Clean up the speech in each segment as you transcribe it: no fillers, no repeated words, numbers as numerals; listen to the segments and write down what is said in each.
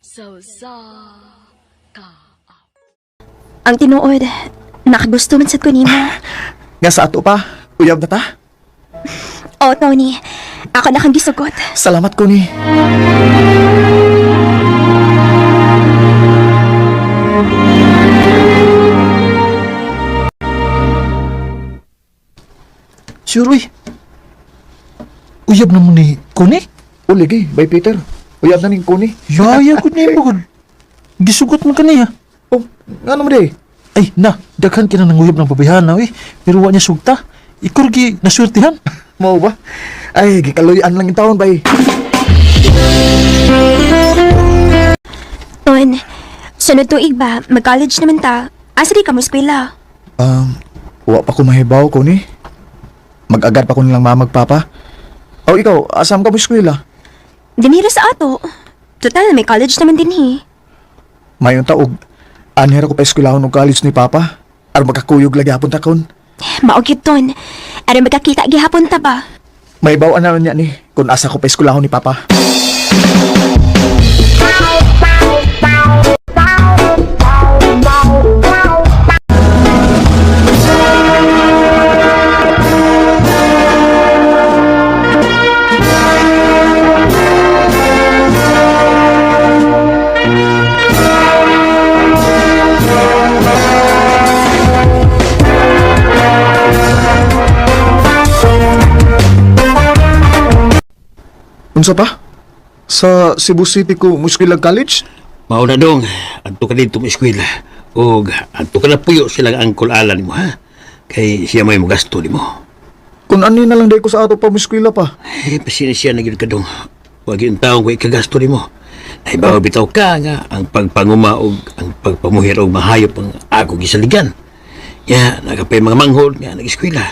Sa usa ka Ang tinuod, nakagusto man sad ko nimo. Nga sa ato pa, uyab na ta. Oh, Tony, ako na kang gisugot. Salamat ko ni. Sure, uy. Uyab na mo ni Kuni? O ligi, bye Peter. Uyab na ning kuni. Yaya ko ni mo. Gisugot mo kaniya. Oh, nga naman di. Ay, na, daghan ka na ng uyab ng babayhana, uy. Pero wa niya sugta. Ikurgi, naswertihan. Mao ba? Ay, gikaluyan lang yung taon, bay. Ton, sunod tuig ba, mag-college naman ta. Asa di ka mo eskwela? Wa pa ko mahibaw ko ni. Mag-agad pa ko nilang mama magpapa. Oh, ikaw, asam ka mo eskwela? Dinira sa ato. Total, may college naman din eh. Mayon ta og anhera ko pa eskwelahon og college ni papa. Aron magkakuyog lagi hapon ta kon. Maugit, Ton. Aron magkakita gihapon ta ba? Mahibaw na niya ni kung asa ko pa eskwelahon ni papa. Unsa pa? Sa Cebu City ko mo eskwela college? Mao na dong, adto ka dito mo eskwela. Og adto ka na puyo silang angkol alan mo ha. Kay siya may mogasto nimo. Kung ani na lang day ko sa ato pa mo eskwela pa. Eh, pasensya na gyud ka dong. Wag yung taong ko ikagasto nimo. Ay bawo bitaw ka nga ang pagpanguma og ang pagpamuhir og mahayop ang ako gisaligan. Ya, nagapay mga manghod nga nag-eskwela.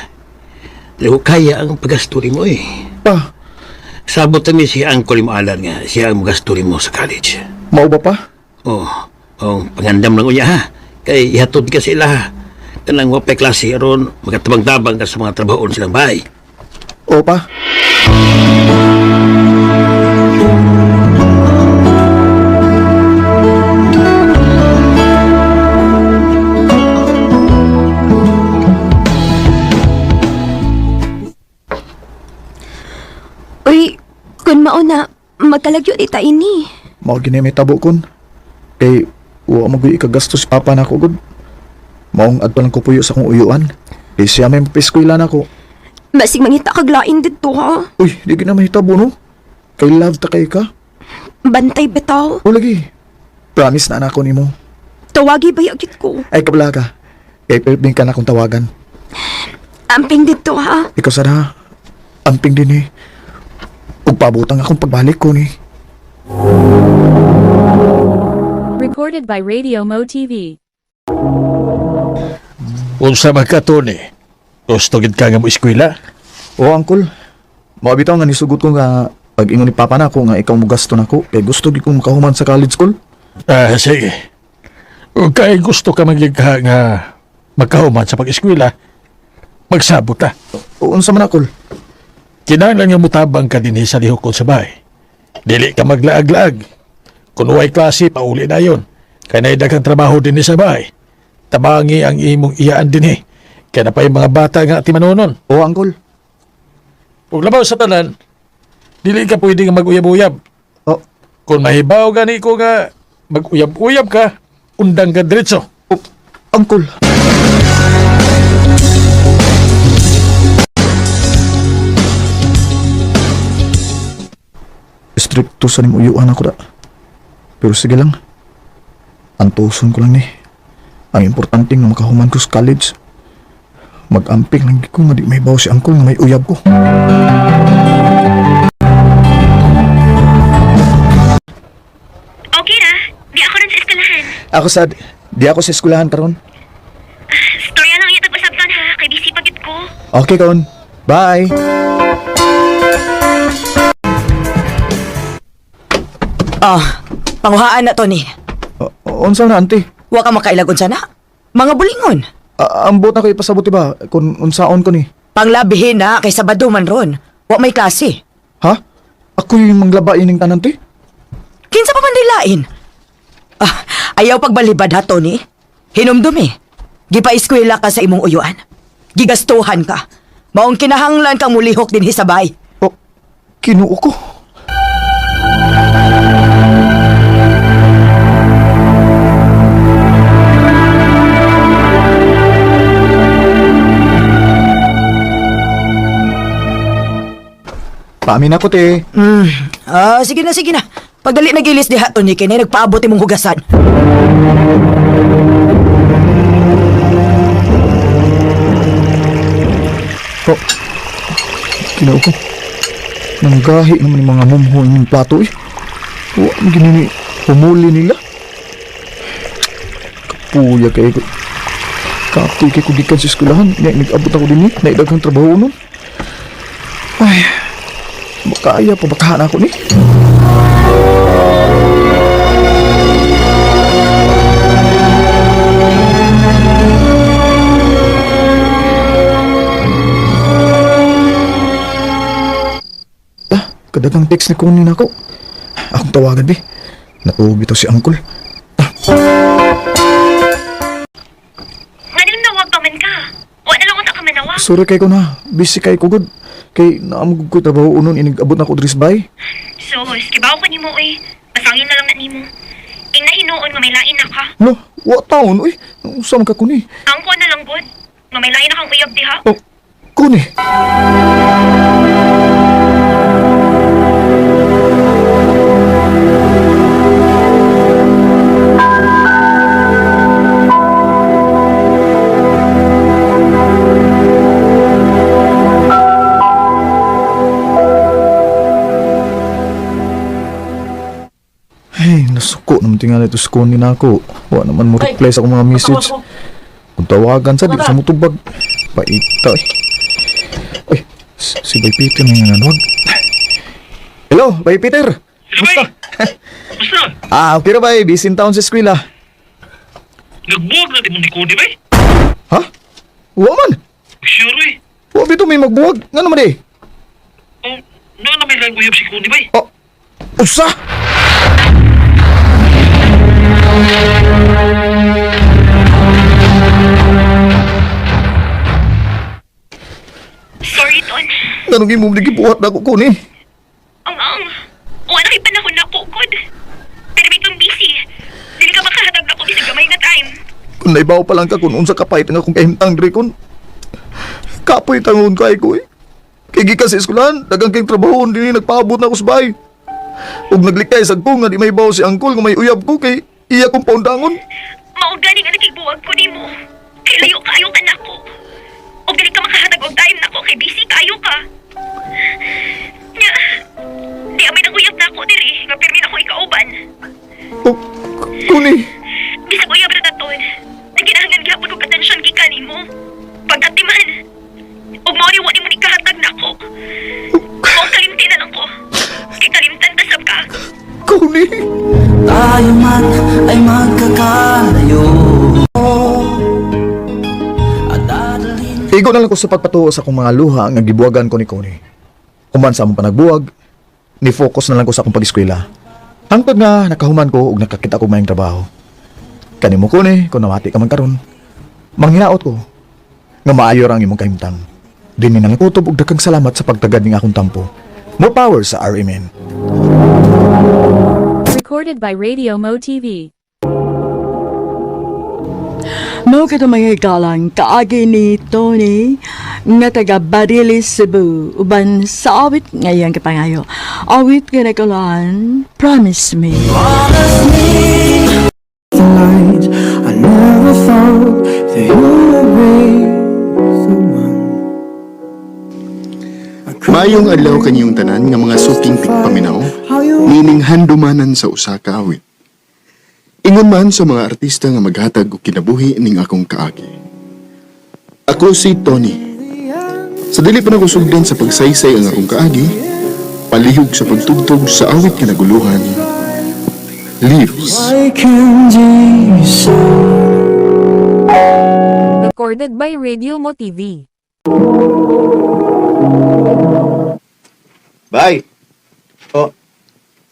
Dili ko kaya ang paggasto nimo eh. Pa, Sabot kami si angkol mo alan nga siya ang mogasto nimo sa college. mao ba pa? Oh, oh, pangandam lang unya ha. Kay ihatod ka sila ha. Kanang wapay klase aron makatabang-tabang ka sa mga trabahoon silang bahay. O pa. Uy, kun mao na, magkalagyo di ta ini. Mao gini may tabo kon. Kay wa mo gyud ikagastos papa nako gud. Maong adto lang ko puyo sa akong uyuan. Kay siya may mapiskwela nako. Basig mangita kag lain didto ha. Uy, di gina mahitabo no. Kay love ta kay ka. Bantay bitaw. O lagi. Promise na nako nimo. Tawagi ba yagit ko? Ay kabla ka. Kay perping ka na akong tawagan. Amping didto ha. Ikaw sana. Amping din eh. Ug pabutang akong pagbalik ko ni. Recorded by Radio Mo TV. Unsa man ka, Tony? Gusto gid ka nga mo eskwela? O angkol. Mao bitaw nga nisugot ko nga pag ingon ni papa nako nga ikaw mo gasto nako kay gusto gid kong makahuman sa college school. Ah, sige. Kung kay gusto ka magligha nga magkahuman sa pag-eskwela, magsabot ta. O unsa man akol? Kinahanglan nga mutabang ka dinhi sa lihokon sa bahay. Dili ka maglaag-laag. Kung uway klase, pauli na yon. Kay naay daghang trabaho dinhi sa bahay. Tabangi ang imong iyaan dinhi. Kaya na pa yung mga bata nga timanunon. O angkol. Ug labaw sa tanan, dili ka pwede nga mag-uyab-uyab. O, Kung mahibaw gani ko nga mag-uyab-uyab ka, undang ka diretso. o angkol. Stricto sa ning uyuan ako da. Pero sige lang. Antuson ko lang ni. Ang importante nga makahuman ko sa college. Mag-amping lang gid ko nga di may si angkol nga may uyab ko. Okay ra. Di ako ron sa eskwelahan. Ako sad, di ako sa eskwelahan karon. Storya lang iya tag-usab ha. Kay busy pa gid ko. Okay kaon. Bye. Ah, panguhaan na, Tony. O, unsa na auntie? Wa ka makailagon sana. Mga bulingon. Ambot na ko ipasabot ba kung unsaon ko ni. Panglabihin na kay Sabado man ron. Wa may klase. Ha? Ako yung manglaba ining tanan te? Kinsa pa man dilain? Ah, ayaw pagbalibad ha, Tony. Hinumdum eh. Gipa-eskwela ka sa imong uyuan. Gigastuhan ka. Maong kinahanglan kang mulihok din hisabay. Oh, Kinuo ko. Paamin ako, te. Ah, sige na, sige na. Pagdali na gilis diha, Tony, kay na nagpaabot imong hugasan. Oh, kinuo ko. Nanggahi naman yung mga mumho yung plato eh. Wa, ang ginini, humuli nila. Kapuya kayo ko. Kapoy kay ko gikan sa eskwelahan. Nga, nag-abot ako din eh. Naidaghang trabaho nun. Ay, makaya pa bakahan ako ni. Ah, kadagang text ni Connie na ako. Akong tawagan, bi. Natuog bitaw si Uncle. Nganong nawag pa man ka? Wa na lang unta ka manawag. Sorry kay ko na. Busy kay ko gud. Kay naamog ko trabaho unon inig-abot na ko diri sa bay. Sus, kibaw ko nimo oy. Basangin na lang na nimo. Ing nahinuon nga may lain na ka. Lo, wa taon uy. Unsa man ka kuni? Ang ko na lang gud. Nga may lain na kang uyab diha. Oh, kuni. Ay, nasuko naman tingali ito sa kunin ako. Wa naman mo reply sa akong mga message. Kung tawagan sa, di sa mutubag. Paita eh. Uy, si Bay Peter na yung nanawag. Hello, Bay Peter! Kumusta? Basta, Ah, okay ra bay. Busy in town sa eskwela. nagbuwag na di mo ni Cody bay? Ha? Wa man! Sure eh. Wa bito may magbuwag. Nga naman eh. Oh, na na may lang uyab si Cody bay? Oh, usa! Sorry, Ton. Ganong imong gibuhat na ako kuni. Ang ang. Wa na kay panahon na ko gud. Pero bitong busy. Dili ka makahatag nako bisag gamay nga time. Kung naibaw pa lang ka kung unsa kapait nga akong kahimtang diri kon. Kapoy tangon kay ko eh. Kay gikan sa eskwelahan, daghang kay trabaho dinhi nagpaabot na ako sa bahay. Ug naglikay sa ko nga di may baw si angkol nga may uyab ko kay iya kong paundangon. Mao gani nga nakigbuwag ko nimo. Kay layo kaayo ka nako. Og dili ka makahatag og time nako kay busy kaayo ka. Nya, di amay nang uyab nako diri nga pirmi nako ikauban. O, kuni, Bisag uyab ra taton. Nagkinahanglan gihapon og atensyon gikan nimo. Pagkatiman. Og mao ni wa nimo ni kahatag nako. Mao kalimti na lang ko. Kay kalimtan ta sab ka. kuni. Tayo man ay magkakalayo At dadalhin Igo na lang ko sa pagpatuo sa akong mga luha nga gibuwagan ko ni Connie. Human sa among panagbuwag, ni focus na lang ko sa akong pag-eskwela. Hangtod nga nakahuman ko ug nakakita ko maayong trabaho. Kanimo Connie, kung namati ka man karon, manghinaot ko nga maayo ra ang imong kahimtang. Dinhi na lang kutob ug daghang salamat sa pagtagad ning akong tampo. More power sa RMN. Recorded by Radio Mo TV. Mao kato mga galang kaagi ni Tony nga taga Bariles, Cebu uban sa awit ngayang kapangayo. Awit nga nagkulaan, Promise Me. the light. I never thought that you would be the one. Maayong adlaw kaniyong tanan nga mga suking tigpaminaw, nining handumanan sa usa ka awit. Ingon man sa mga artista nga maghatag og kinabuhi ning akong kaagi. Ako si Tony. Sa dili pa nagusugdan sa pagsaysay ang akong kaagi, palihog sa pagtugtog sa awit nga naguluhan, Leaves. I can decide. Recorded by Radio Mo TV. Bye. Oh.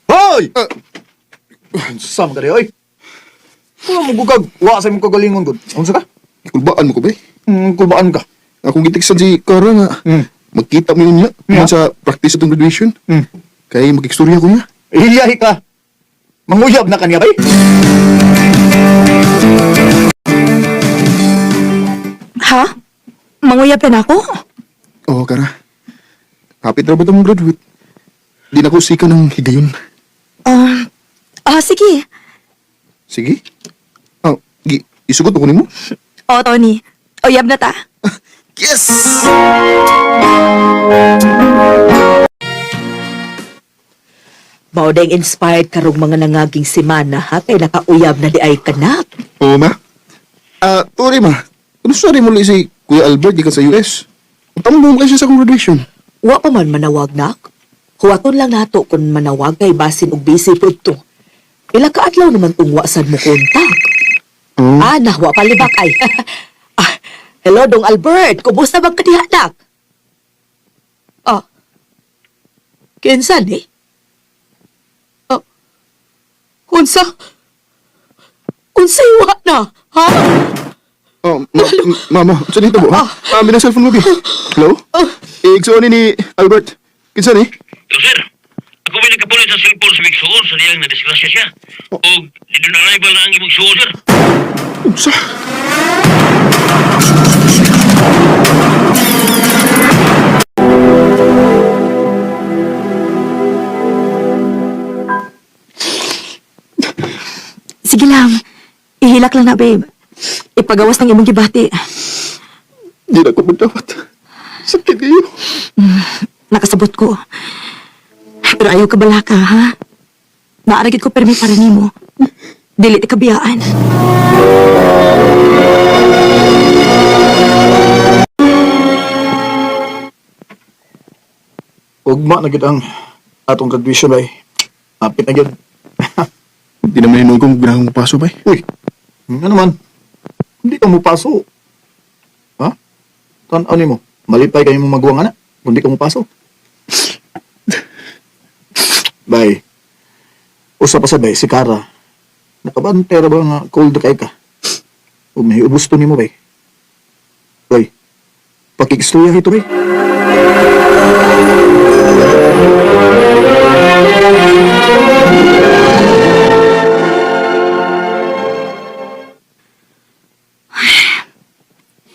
Hoy! Sama ka di, oy. Kung mo gugag, wa sa imong kagalingon gud. Unsa ka? Kulbaan mo ko bay. Kulbaan ka. Akong gitiksan si Kara nga. Magkita mo yun niya. Yeah. Yeah. Sa practice atong graduation. Kay magikstorya ko niya. Iyahi ka. Manguyab na kaniya bay. Ha? Manguyab ka na ako? Oo, Kara. Kapit na ba itong graduate? Di na ko sika ng higayon. Sige. Sige. Ah, isugot ko nimo. O, Tony. Uyab na ta. Yes! Mao dayng inspired karong mga nangaging semana ha kay nakauyab na di ay kanak. Oo, ma. Ah, turi, ma. Ano sorry muli si Kuya Albert gikan sa US? Utang mo kayo siya sa akong graduation. Wa pa man manawag nak. Huwaton lang nato kung manawag kay basin og busy pud to. Pila ka adlaw naman tung wa sad mo kontak. Oo. Ah, nah, wa palibak ay. Ah, hello dong Albert, kumusta man ka diha nak? Ah. Kinsa ni? Ah. Unsa? Unsay wa na? Ha? Oh, mama, saan dito mo, ha? Ah, may cellphone mo, bi. Hello? Eh, igsuon ni Albert. Kinsa ni? Pero sir, ako may nagkapulit sa cellphone sa Bigsuon sa diyang na-disgrasya siya. O dito na arrival na ang imong suon, sir. Unsa? Sige lang. Ihilak lang na, babe. Ipagawas ng imong gibati. Di na ko magdawat. Sakit kayo. Nakasabot ko. Pero ayaw ka balaka, ha? Naaragid ko permi para nimo. Dili ti kabiyaan. Ugma na gid ang atong graduation bay. Apit na gid. Di naman hinuon kong ginahong paso, bay. Uy, nga naman. Hindi ka mo paso. Ha? Tan-aw nimo. Malipay kayo mo maguwang ana. Kung di ka mo paso. Bay. Usa pa sa bay, si Kara. Nakabantay ra ba nga cold kay ka? O may ubos to nimo bay. Bay. Pakikistorya ito bay.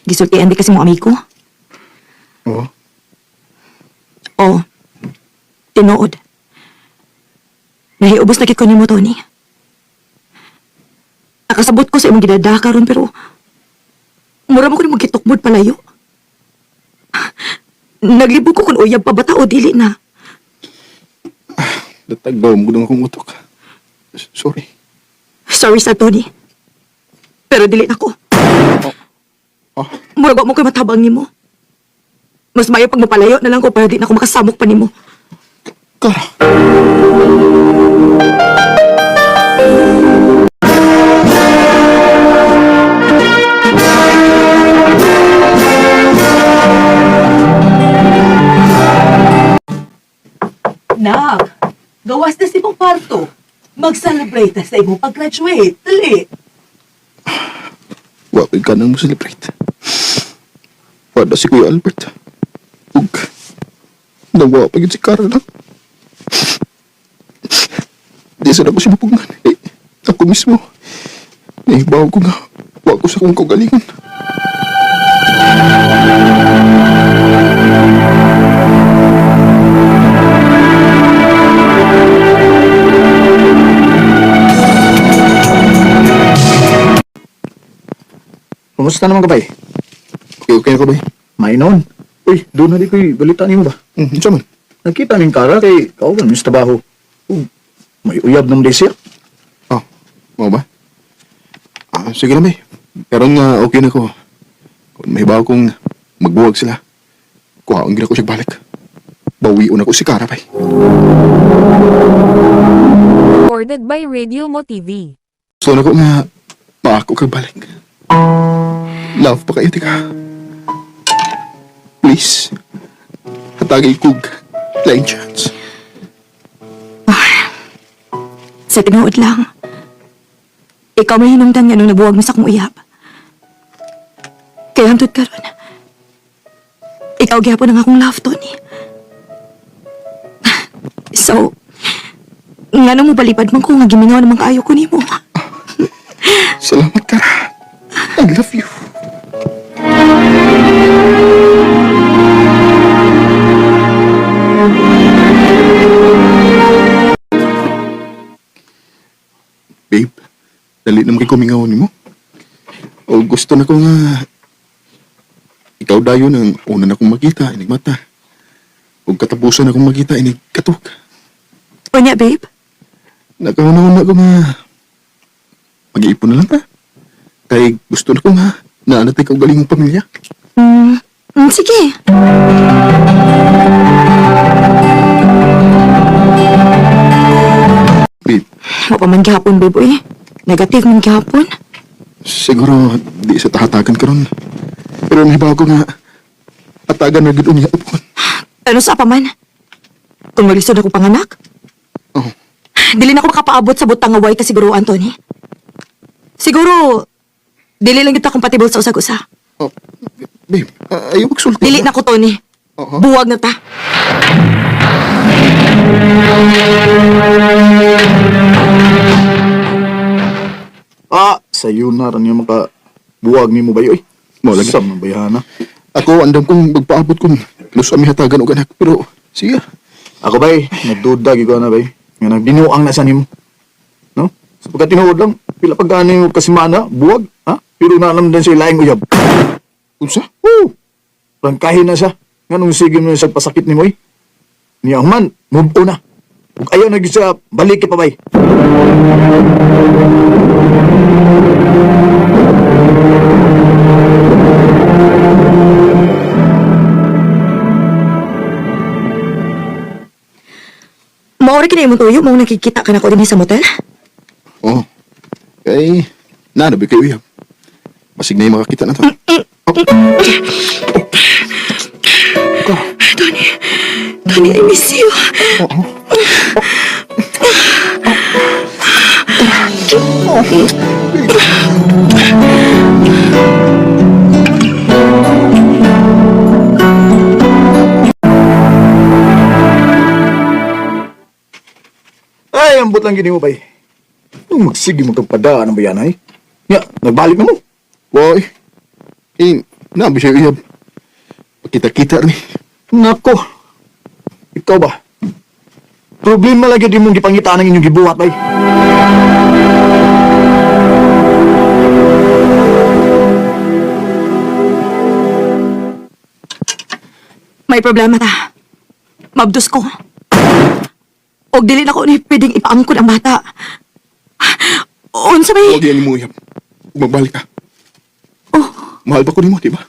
Gisultian di kasi mo amigo. Oo. Oo. Tinuod. Nahiubos na gid ko nimo, Tony. Nakasabot ko sa imong gidada karon pero mura mo ko nimo gitukmod palayo. Naglibog ko kung uyab pa bata o dili na. Datag ba, umugod akong utok. Sorry. Sorry sa Tony. Pero dili na ko. Oh. Mura ba mo ko'y matabang nimo? Mas mayo pag mapalayo na lang ko para di na ako makasamok pa nimo. Kara. Nak, gawas na sa imong kwarto. Mag-celebrate na sa imong pag-graduate. Dali. Wa ko'y ganang mo celebrate. Wala si Kuya Albert. Ug, nawa pa yun si Kara lang. Di sana ko siya mapugngan. Eh, ako mismo. Nahibaw ko nga. Wa ko sa akong kaugalingon. Kumusta naman ka bay? Okay, okay ako ba? Mainon. Uy, doon na di ko'y balita nimo ba? Unsa man? Nakita ning Kara kay kauban mi sa trabaho. Ug, may uyab ng siya. Oh, mau ba? Ah, sige lang, bay. Karon nga okay na ko. Kung may bawo kong magbuwag sila, kuhaon gina ko siya balik. Bawion ako si Kara, bay. Recorded by Radio Mo TV. So na ko nga, maako kag balik. Love pa kayo, tika. Please, hatagay kog lain chance. Sa tinuod lang. Ikaw may hinungdan nga nung nabuwag mo sa akong uyab. Kaya hantod karon. Ikaw gihapon ang akong love, Tony. So, ngano mo balibad man ko nga gimingaw naman kaayo ko nimo. Salamat, Kara. I love you. Babe, dali naman kay kumingaw nimo. O gusto na ko nga ikaw dayon ang una na kong makita, inig mata. Ug katapusan na kong makita, inig katok. Unya, babe. Nakauna-una ko nga mag-iipon na lang ta. Kay gusto na ko nga naanatay ka galing mong pamilya. Sige. Babe, Wa pa man gihapon, babe, uy. Negative man gihapon. siguro di sa tahatagan karon. Pero nahibaw ko nga atagan na gid unya upon. Ano sa pa man? Kung maglisod ako panganak, Oh, dili na ako makapaabot sa butang nga way kasiguruan, Tony. Siguro, dili lang kita compatible sa usag-usa. oh, babe, ayaw magsulti. Dili na ko, Tony. Oo. Buwag na ta. Ah, sayo na ran yung maka buwag nimo bayo eh. Mo lagi. Sam ng bayhana. Ako andam kong magpaabot kung los ami hatagan og anak pero sige. Ako bay, nagduda gyud ko na bay. Nga nagdinuang na sa nimo. No? Sa pagka tinuod lang, pila pag ano yung kasimana, buwag, ha? Pero na alam din sa ilaing uyab. Unsa? Woo! Rangkahin na siya. Nga nung sige mo sa pasakit ni Moy. Niya man, move on na. Ug ayaw na gyud siya, balik pa bay. Maori kini imong tuyo, mao nakikita ka na ko dinhi sa motel. Oh. Kay na ba kayo uyab. Basig na yung makakita na to. Oh. Tony, Tony, I miss you. Ay, ambot lang gini mo bay. Nung magsige mo kang padaan ang bayanay. Nga, nagbalik na mo. Woy. Eh, na ba siya uyab? Pakita-kita ni. Nako. Ikaw ba? Problema lagi di mong gipangitaan ang inyong gibuhat bay. May problema ta. Mabdos ko. Og dili na ko ni pwedeng ipaangkon ang bata. Unsa may... Huwag yan mo uyab. Ug magbalik ka. Oh, Mahal ba ko nimo, di ba?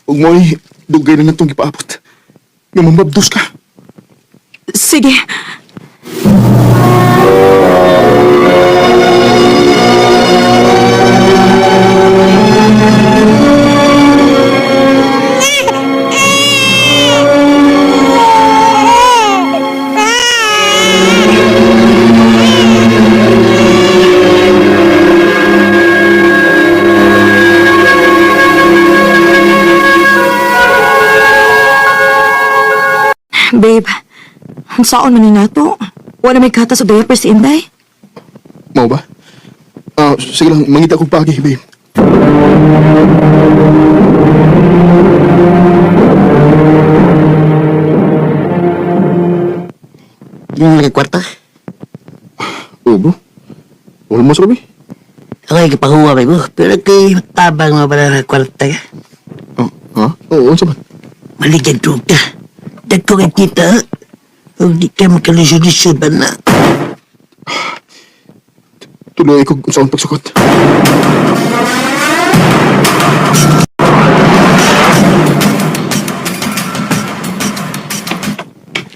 Ug mo'y dugay na natong gipaabot. Nga mamabdos ka. sige. Babe, ang saon man ni nato? Wala may gatas o diaper si Inday. Mao ba? Ah, sige lang, mangita kong pagi, babe. Yung lagi kwarta. Oo, bro. Almost, Robbie. Ako ay kapahuwa ba mo. Pero kay tabang mo pala na kwarta ka. Oh, ha? Oo, unsa man? Maligyan ko ka. Dagko kay kita. Huwag di ka makalusod-lusod ba na. Tuloy ko kung saan pagsukot.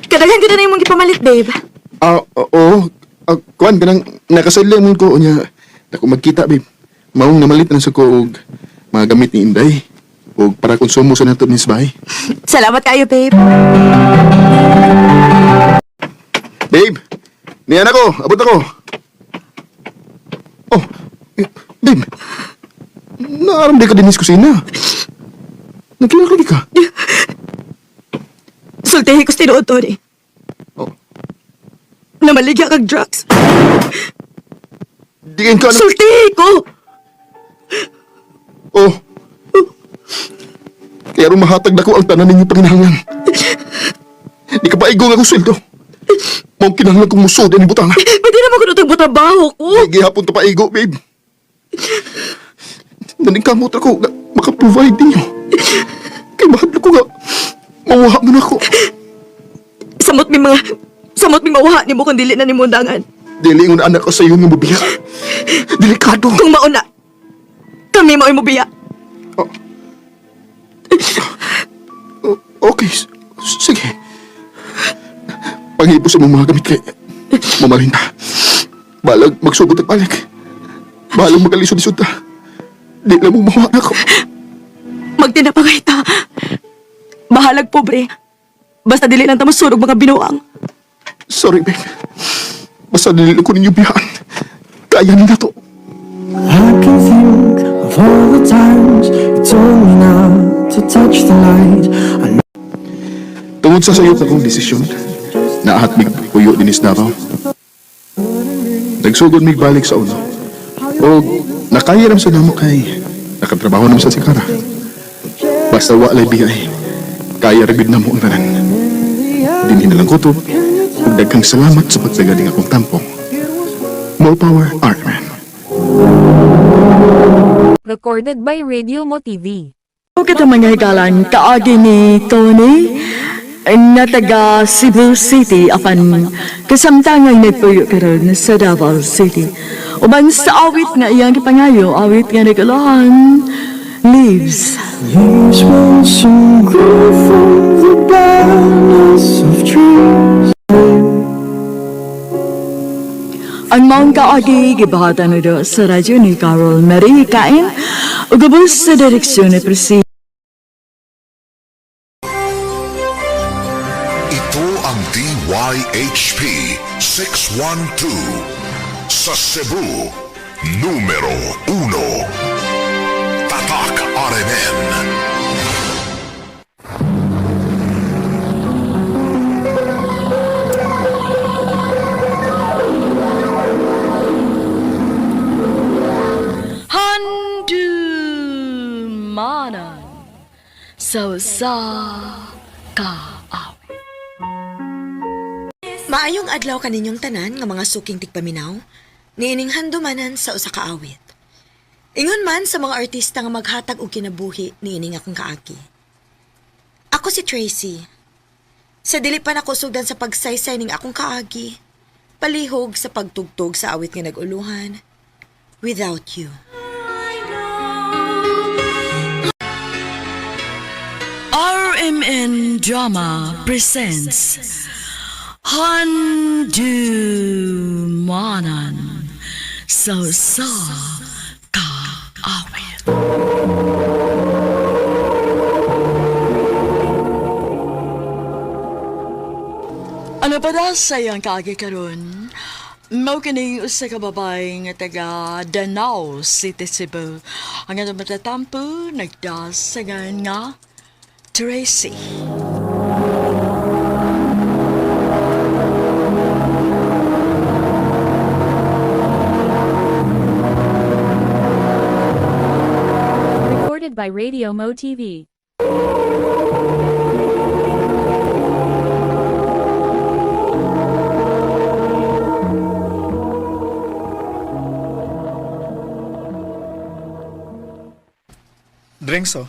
Kadaghan ko na imong gipamalit, babe. Ah, oo. Ah, kuan ka nang nakasadya mo ko unya. Dako magkita, babe. Maong namalit na sa ko og mga gamit ni Inday og para konsumo sa nato ni sa bahay. Salamat kayo, babe. Babe, niyan ako. Abot ako. Oh, eh, babe. Naaram di ka din sa kusina. Nagkilak lagi ka. Sultihi ko sa tinuod, Tony. Oh. Namaligya kag drugs. Diin ka na. Sultihi ko! Oh. Kaya rumahatag na ko ang tanan ninyo panginahanglan. Di ka pa igong akong sweldo. Mong kinahanglan kong musod ni butang. Pwede naman ko nutang trabaho ko. Di gihapon ta paigo, babe. Naningkamot ako nga makaprovide ninyo. Kay mahadlok ko nga mawala mo na ako. Samot mi mga... Samot mi mawha nimo kung dili na nimo undangan. Dili ngon anak ko sa iyo nga mabiya. Delikado. Kung mauna, kami mao'y mobiya. Oh. Okay, sige. Panghipo sa mong mga gamit kay mamalhin ta. Balag magsugod at balik. Balag magalisod-lisod ta. Di lang mo mawa na ako. Magtinapangay ta. Bahalag pobre. Basta dili lang ta masurog mga binuang. Sorry, babe. Basta dili ko ninyo biyahan. Kaya nila to. I can think of all the times you told me not to touch the light. I Tungod sa sayo akong desisyon, naahat mig puyo dinis Davao. Nagsugod mig balik sa uno. O nakahiram sa namo kay nakatrabaho naman sa sikara. Basta walay biyay, kaya ra gid namo ang tanan. Dinhi na lang kutob, ug daghang salamat sa pagtagaling akong tampong. More power, Artman. Recorded by Radio Mo TV. O kita mga higalan, kaagi ni Tony, nga taga Cebu City, apan kasamtangang nagpuyo karon sa Davao City. Uban sa awit nga iyang gipangayo, awit nga nagulahan, Leaves. Leaves will soon grow from the barrenness of trees. Ang maong kaagi gibahatan na do sa radyo ni Carol Marie Kain, ug ubos sa direksyon ni Priscilla. Ito ang DYHP 612 sa Cebu, numero 1. Tatak RMN. Handumanan sa usa ka awit. Maayong adlaw kaninyong tanan nga mga suking tigpaminaw, niining handumanan sa usa ka awit. Ingon man sa mga artista nga maghatag og kinabuhi niining akong kaagi. Ako si Tracy. Sa dili pa nako sugdan sa pagsaysay ning akong kaagi, palihog sa pagtugtog sa awit nga nag-uluhan, Without You. RMN Drama presents Handumanan sa usa ka awit. Ano pa daw sa iyang kaagi karon? Mao kini usa ka babae nga taga Danao City, Cebu. Ang atong matatampo nagdasagan nga Tracy. Recorded by Radio Mo TV. Drinks oh.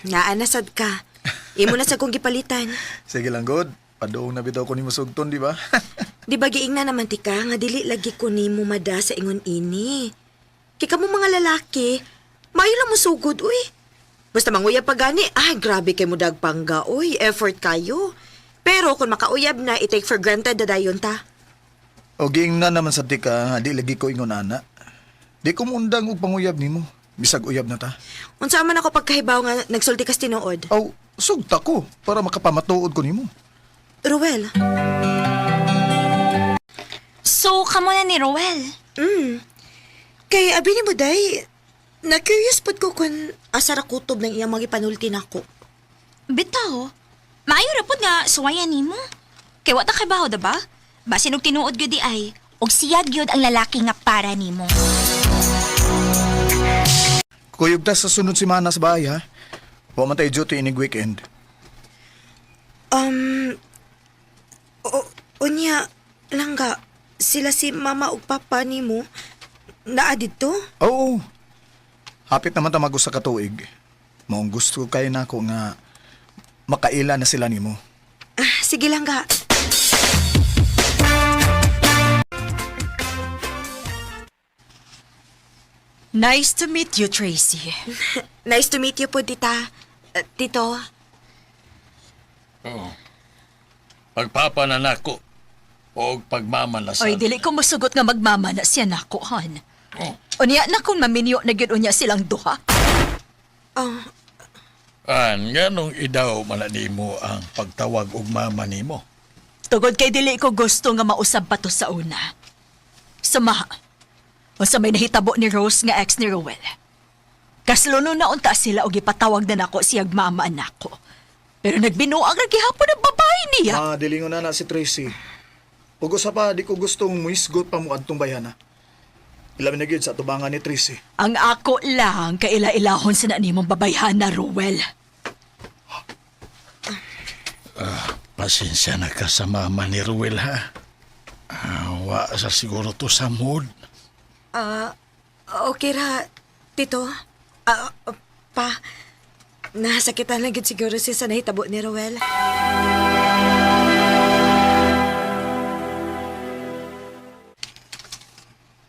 Naa na sad ka. Imo na sad kong gipalitan. Sige lang, good. Padoong na bitaw ko ni Musugton, di ba? Di ba giingna naman ti ka nga dili lagi ko nimo mada sa ingon ini. Kay kamo mga lalaki, maayo lang mo sugod uy. Basta manguyab pa gani, ay grabe kay mo dagpangga uy, effort kayo. Pero kung makauyab na, i-take for granted na dayon ta. O giingna naman sa tika, di lagi ko ingon ana. Di ko muundang og panguyab nimo. Bisag uyab na ta. Unsa man ako pagkahibaw nga nagsulti kas tinuod. Aw, sugta ko para makapamatuod ko nimo. Ruel, So, kamo na ni Roel. Kay abi ni mo day, na-curious pod ko kung asa ra kutob ng iyang mga ipanulti nako. Bitaw, maayo ra pod nga suwayan nimo. Kay wa ta kay baho, ba? Basin og tinuod gyud di ay, og siya gyud ang lalaki nga para nimo. Kuyog ta sa sunod semana sa bahay, ha? Wa man tayo duty inig weekend. Um, o, unya, langga, sila si mama ug papa nimo, naa didto? Oo. Hapit naman ta mag usa ka tuig. Maong gusto kay nako nga makaila na sila nimo. Ah, sige langga. Nice to meet you, Tracy. Nice to meet you po, tita. Eh, tito. Oo. Pagpapananako o pagmamalasan. Oy, dili ko musugot nga magmama na siya nako, han. Oh. Unya na kung maminyo na gyud unya silang duha. Oh, An, nganong idaw man na nimo ang pagtawag og mama nimo? Tugod kay dili ko gusto nga mausab pa to sa una. Sama. Unsa may nahitabo ni Rose nga ex ni Rowell. Kasluno na unta sila og ipatawag na nako siyag mama nako. Pero nagbinuang ra gihapon ang babae niya. Ah, dilingon na na si Tracy. Ug usa pa di ko gustong muisgot pa mo adtong bayhana. Ilabi na gyud sa tubangan ni Tracy. Ang ako lang kaila-ilahon sa na nimong babayhana, Rowell. Pasensya na ka sa mama ni Ruel, ha? Ah, wa sa siguro to sa mood. ah, okay ra, tito. Ah, ah, pa, nasakitan lang gid siguro siya sa nahitabo ni Rowell.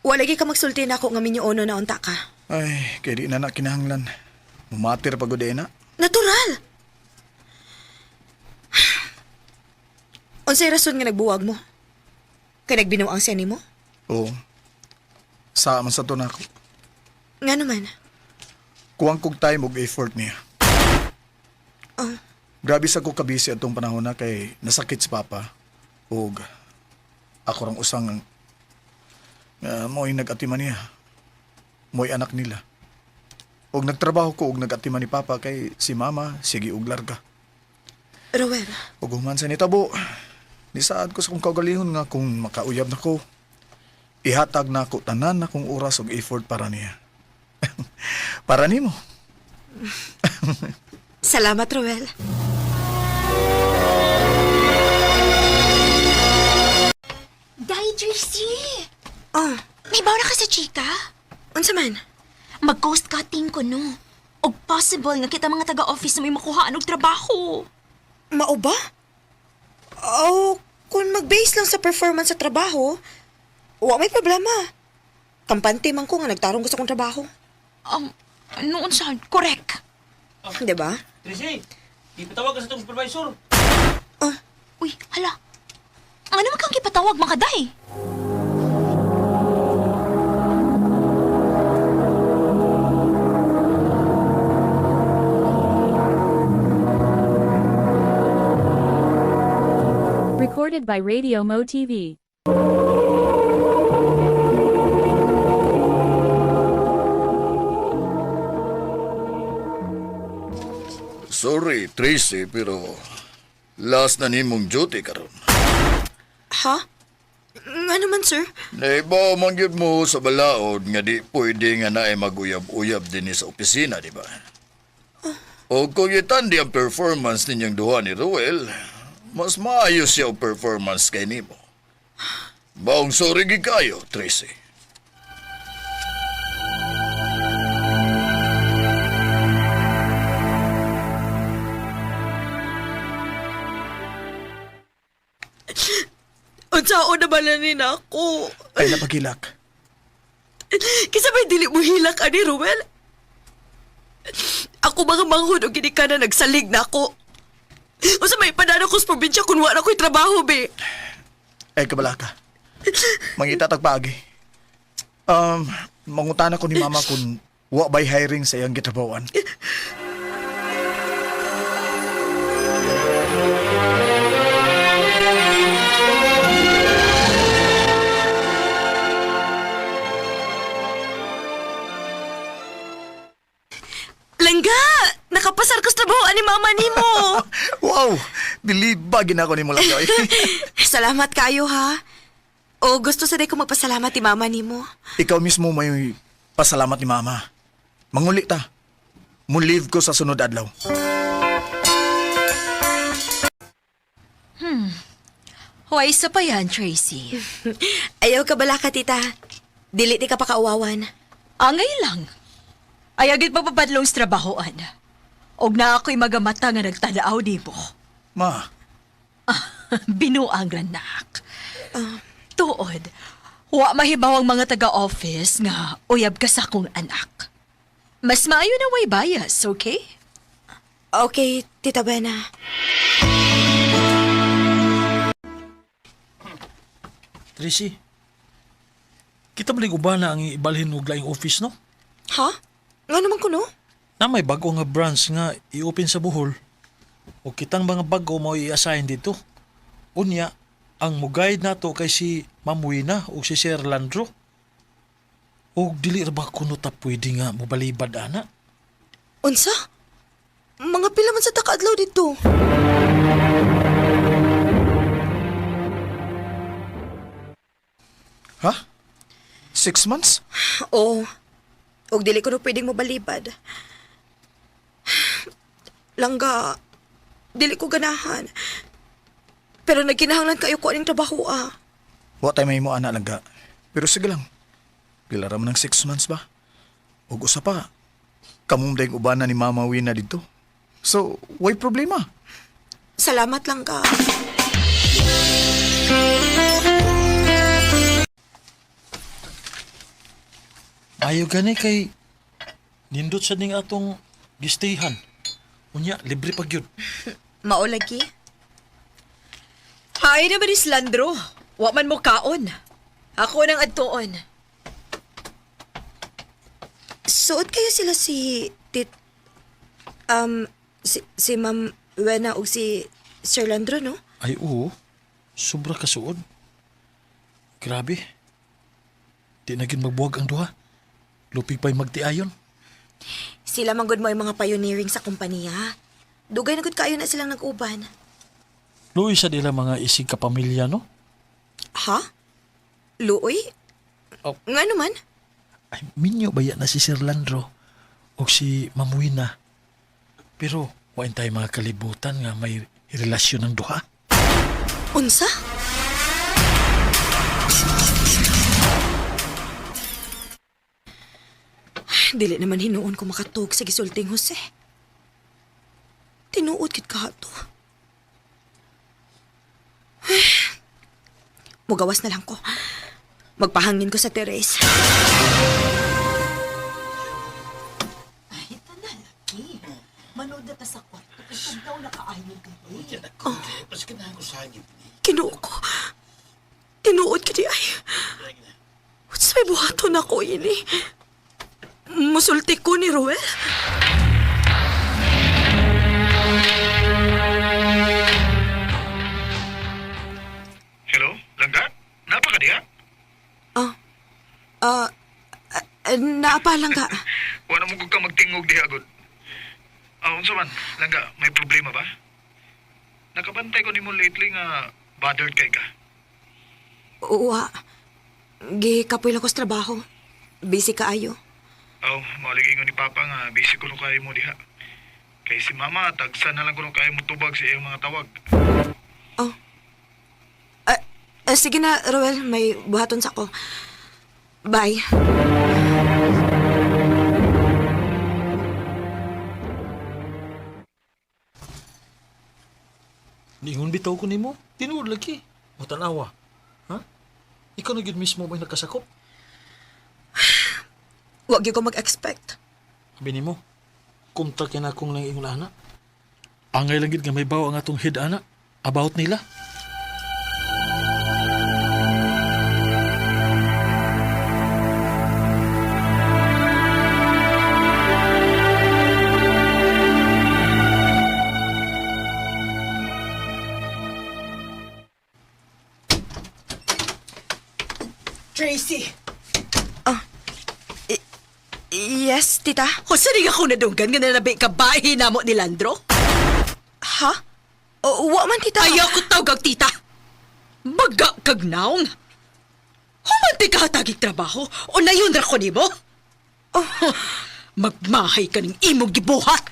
Wala gyud ka magsulti na ako nga minyoono na unta ka. Ay, kay di na na kinahanglan. Mumatir pa gud na. Natural! Unsay rason nga nagbuwag mo? Kay nagbinuang siya nimo? Oo. Sa man sa to nako. Nga naman. Kuwang kog time og effort niya. Oh. Grabe sa ko kabisi atong panahon na kay nasakit si Papa. Ug ako rang usang mo'y nag-atiman niya. Mo'y anak nila. Og nagtrabaho ko og nag-atiman ni Papa kay si Mama sige og larga. Rowell, Ug human sa nitabo, nisaad ko sa kong kaugalihon nga kung makauyab na ko, ihatag na ako tanan na kong oras ug effort para niya. Para nimo. salamat Rowell. Day, Tracy! Oh, May bawa na ka sa chika? unsa man? Mag-ghost cutting ko, no? Og possible nga kita mga taga-office na may makuhaan og trabaho. Mao ba? Oh, kung mag-base lang sa performance sa trabaho, wa may problema. Kampante man ko nga nagtarong ko sa akong trabaho. Noon sa correct. Di ba? Tracy, ipatawag ka sa itong supervisor. Oh, Uy, hala. Ano man kang gipatawag mga day? Recorded by Radio Mo TV. Sorry, Tracy, pero last na nimong duty karon. ha? Nga naman, sir. Naibaw man gyud mo sa balaod nga di pwede nga naay maguyab-uyab dinhi sa opisina, di ba? O kung itandi ang performance ninyong duha ni Ruel, mas maayos siya ang performance kay nimo. Baong sorry gid kayo, Tracy. Unsaon na bala ni nako? Ay napagilak. Kisa may dili mo hilak ani Ruel? Ako mga manghod og gini ka na nagsalig na ako. Unsa may panano ko sa probinsya kun wa na ko'y trabaho be. Ay kabalaka. Mangita tagpaagi. Mangutana ko ni Mama kung wa bay hiring sa iyang gitrabawan. nimo. Wow! Believe ba ginako nimo lang oy. Salamat kayo ha. O gusto sa day ko magpasalamat ti mama nimo. Ikaw mismo may pasalamat ni mama. Manguli ta. Mo-leave ko sa sunod adlaw. Hoy, isa pa yan, Tracy. Ayaw ka bala ka, tita. Dili ti ka pakauwawan. Angay lang. Ay agad pagpabadlong sa trabahoan. Og na ako'y magamata nga nagtadaaw di mo. Ma, Binuang ranak. Tuod, wa mahibaw ang mga taga-office nga uyab ka sa akong anak. Mas maayo na way bias, okay? Okay, Tita Buena. Tracy, kita malig uban na ang ibalhin og laing office, no? Ha? Nga naman ko, no? Na may bago nga branch nga i-open sa Bohol. O kitang mga bago mo i-assign dito. Unya, ang mo-guide nato kay si Ma'am Wina o si Sir Landro. O dili ra ba kuno ta pwede nga mobalibad ana? Unsa? Mga pila man sa takaadlaw dito. ha? 6 months? Oo. Og dili ko no pwedeng mobalibad. Langga, dili ko ganahan. Pero nagkinahanglan kayo ko aning trabaho ah. Wa tay may mo ana lang ga. Pero sige lang. Pila ra man ng 6 months ba? Ug usa pa. Kamong dayong ubanan ni Mama Wina dito. So, way problema. Salamat lang ka. Ayo gani kay nindot sa ning atong gistayhan. Unya, libre pag yun. Maolagi. Hay naman ni Slandro. Wa man mo kaon. Ako nang adtuon. Suot kayo sila si tit si Ma'am Wena ug si Sir Landro, no? Ay oo, sobra kasuod. Grabe. Di na gyud magbuwag ang duha. Lupig pa'y magtiayon. Sila man gud mo ay mga pioneering sa kompanya. Dugay na gud kayo na silang nag-uban. Luoy sa nila mga isig kapamilya, no? Ha? Luoy? Oh. Nga naman? Ay, minyo ba yan na si Sir Landro o si Ma'am Wina? Pero, wain tayo mga kalibutan nga may relasyon ng duha. Unsa? Dili naman hinuon ko makatug sa gisulting Jose. Tinuod kit ka to. Mugawas na lang ko. Magpahangin ko sa Teres. Ay, tanalaki. Manood na ta sa kwarto kay tugnaw na kaayo gabi. Mas kanahan ko sa hangin. Kinuo ko. Tinuod ka di ay. What's may buhaton ako ini? Musulti ko ni Ruel? Hello, Langga? Napa ka diha? Ah, ah, ah, naapalang ka. Wala mo ka magtingog diha gud. Ah, unsa man, Langga, may problema ba? Nakabantay ko nimo lately nga bothered kay ka. Uwa. Gikapoy lang ko sa trabaho. Busy ka ayo. Aw, mauligi ni Papa nga busy kuno kayo mo diha. Kay si Mama tagsa na lang kuno kayo mo tubag sa iyang mga tawag. Oh. Ah, ah, sige na, Ruel. May buhaton sa ko. Bye. Ningon bitaw ko nimo, tinuod lagi. O tanawa. Ha? Ikaw na gyud mismo may nakasakop. Wag gyud ko mag-expect. Sabi nimo, kumta kay na akong nang ingon ana. Angay lang gid nga may bawa ang atong head ana about nila. Tracy, Yes, tita. kung saan ako nadunggan nga nalabi ka bahay namo ni Landro? Ha? O, wa man, tita. Ayaw ko tawag tita. Baga kag naong. Humanti ka hatagig trabaho o nayon ra ko nimo. Oh, magmahay ka ning imong gibuhat.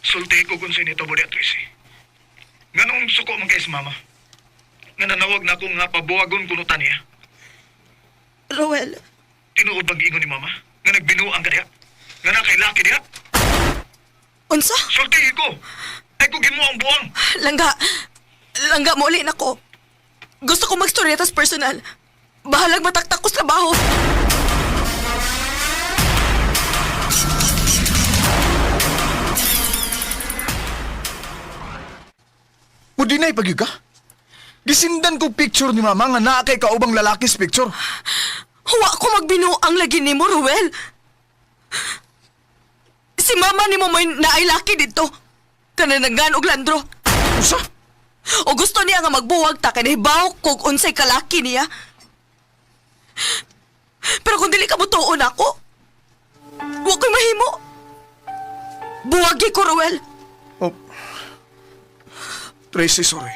Sulti ko kung sino ito, Bodi at Tracy. Nganong suko man kay si mama? Nga nanawag na ako nga pabuwagon kuno niya. Ruel, Tinuod bang giingon ni mama? Nga nagbinuang ka diha? Nga na kay laki diha? unsa? Sulti ko! Ay ko gimo ang buwang! Langga, langga mo ulit nako. Gusto ko magstorya tas personal. Bahalag mataktak ko sa trabaho. Pwede na ipagyo ka? Gisindan ko picture ni mama nga naa kay kaubang lalaki sa picture. Huwa ko magbinuang lagi nimo, Ruel. Si mama nimo may naay laki dito. Kananangan og landro. Usa? O gusto niya nga magbuwag ta kay nahibaw kog unsay kalaki niya. Pero kung dili ka motuon ako, wa ko'y mahimo. Buwagi ko, Ruel. Oh. Tracy, sorry.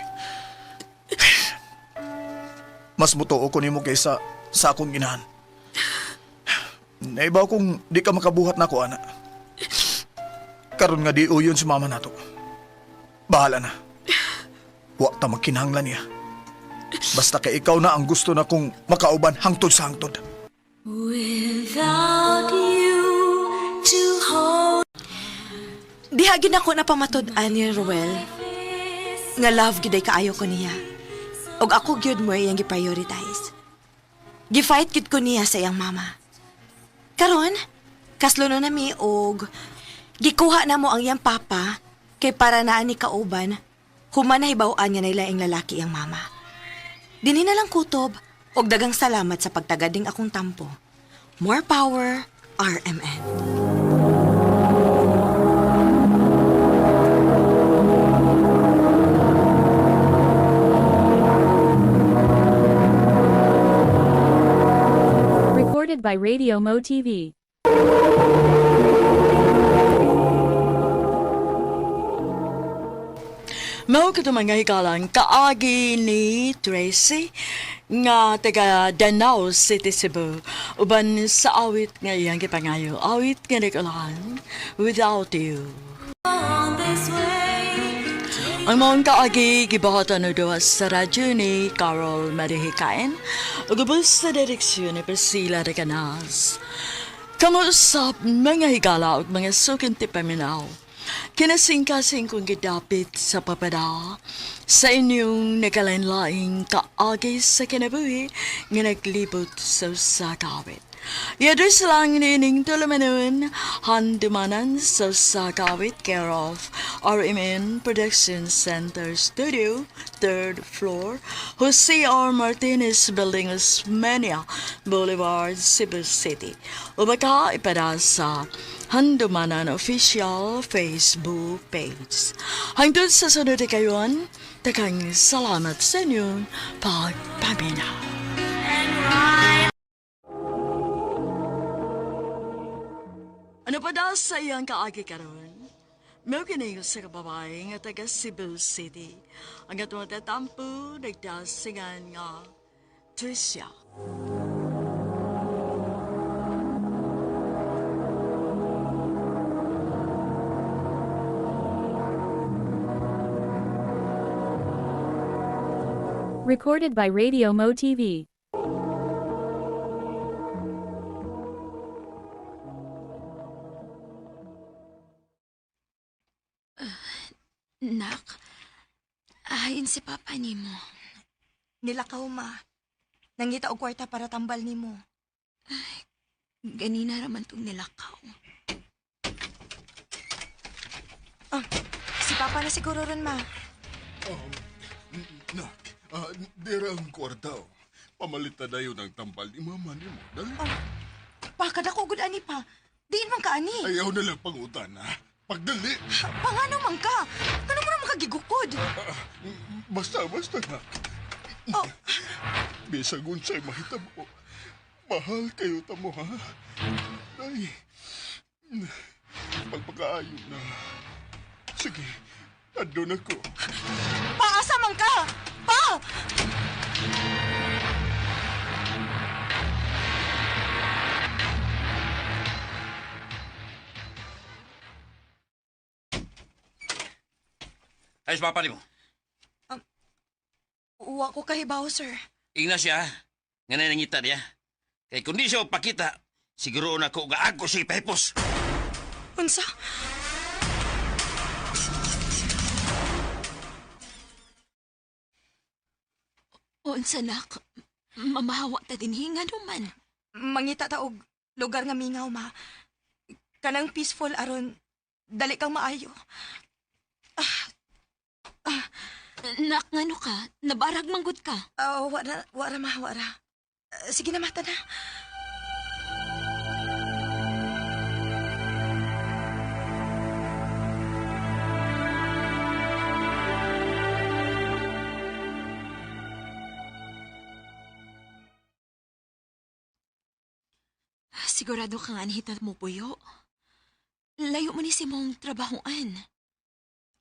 Mas mutuo ko nimo kaysa sa akong inahan. Naibaw kung di ka makabuhat na ko, ana. Karon nga di uyon si mama nato. Bahala na. Wa ta magkinahanglan niya. Basta kay ikaw na ang gusto na kong makauban hangtod sa hangtod. Without you to hold. Diha gid ako napamatud-an ni Ruel. Nga love gid ay kaayo ko niya. Og ako gyud mo iyang gi-prioritize. Gi-fight gid ko niya sa iyang mama. Karon, kaslo na mi og gikuha na mo ang iyang papa kay para naa ni kauban human nahibaw-an nga nailaing lalaki iyang mama. Dinhi na lang kutob og dagang salamat sa pagtagading akong tampo. More power, RMN. Recorded by Radio Mo TV. Mao kato mga hikalang kaagi ni Tracy nga taga Danao City, Cebu. Uban sa awit nga iyang gipangayo. Awit nga nagulahan, Without You. Ang mga kaagi gibuhatan o duha sa radyo ni Carol Marihikain ug ubos sa direksyon ni Priscilla de Canas. Kamuusap mga higala ug mga sukinti paminaw. Kinasingkasing kong gidapit sa papada sa inyong nagalain-laing kaagi sa kinabuhi nga naglibot sa usa ka awit. Yadus lang nining tulumanon, handumanan sa Sakawit, care of RMN Production Center Studio, third floor, Jose R. Martinez Building, Osmeña Boulevard, Cebu City. O baka ipada sa Handumanan Official Facebook page. Hangtod sa sunod na kayon, takang salamat sa inyong pagpaminaw. Ano pa daw sa iyang kaagi karon? Mao kini sa kababae nga taga Cebu City. Ang atong tatampo nagdasingan nga Tricia. Recorded by Radio Mo TV. Nak, ayin si papa nimo. Nilakaw ma. Nangita og kwarta para tambal nimo. Ay, ganina raman tong nilakaw. Ah, si papa na siguro ron ma. Nak, dira ang kwarta. Oh. Pamalit na dayon ang tambal ni mama nimo. Dali. Pa, kada ko gud ani pa. Diin man ka ani. Ayaw na lang pangutan, ha? Pagdali. Pangano man ka? Ano mo naman kagigukod? Basta, basta, nak. Oh. Bisag unsay mahitabo. Mahal kayo ta mo, ha? Day, pagpakaayo na. Sige, andun ako. Pa, asa man ka? Pa! Ayos papa nimo. Wa ko kahibaw, sir. Ingna siya, nga na nangita niya. Kay kung di siya pakita, siguro na ko gaag ko siya ipahipos. Unsa? Unsa nak, mamahawa ta din hinga man. Mangita ta og lugar nga mingaw, ma. Kanang peaceful aron dali kang maayo. Nak, ngano ka? Nabarag manggod ka. Ah, wara, wara ma, wara. Sige na, mata na. Sigurado ka nga anhita mo, Puyo. Layo mo ni si mong trabahoan.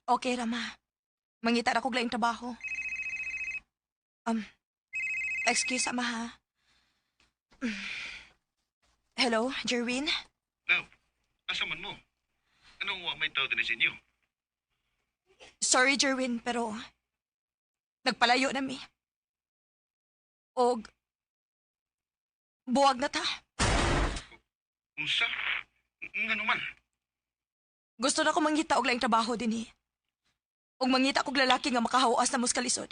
Okay ra, ma. Mangita ra kog laing trabaho. Um, excuse ama ha. Hello, Jerwin? Love, asa man mo? Anong wa may tao din sa inyo? Sorry, Jerwin, pero nagpalayo na mi. Og buwag na ta. Unsa? Ngano man? Gusto na ko mangita og laing trabaho dinhi. Og mangita kog lalaki nga makahawas na muskalisod.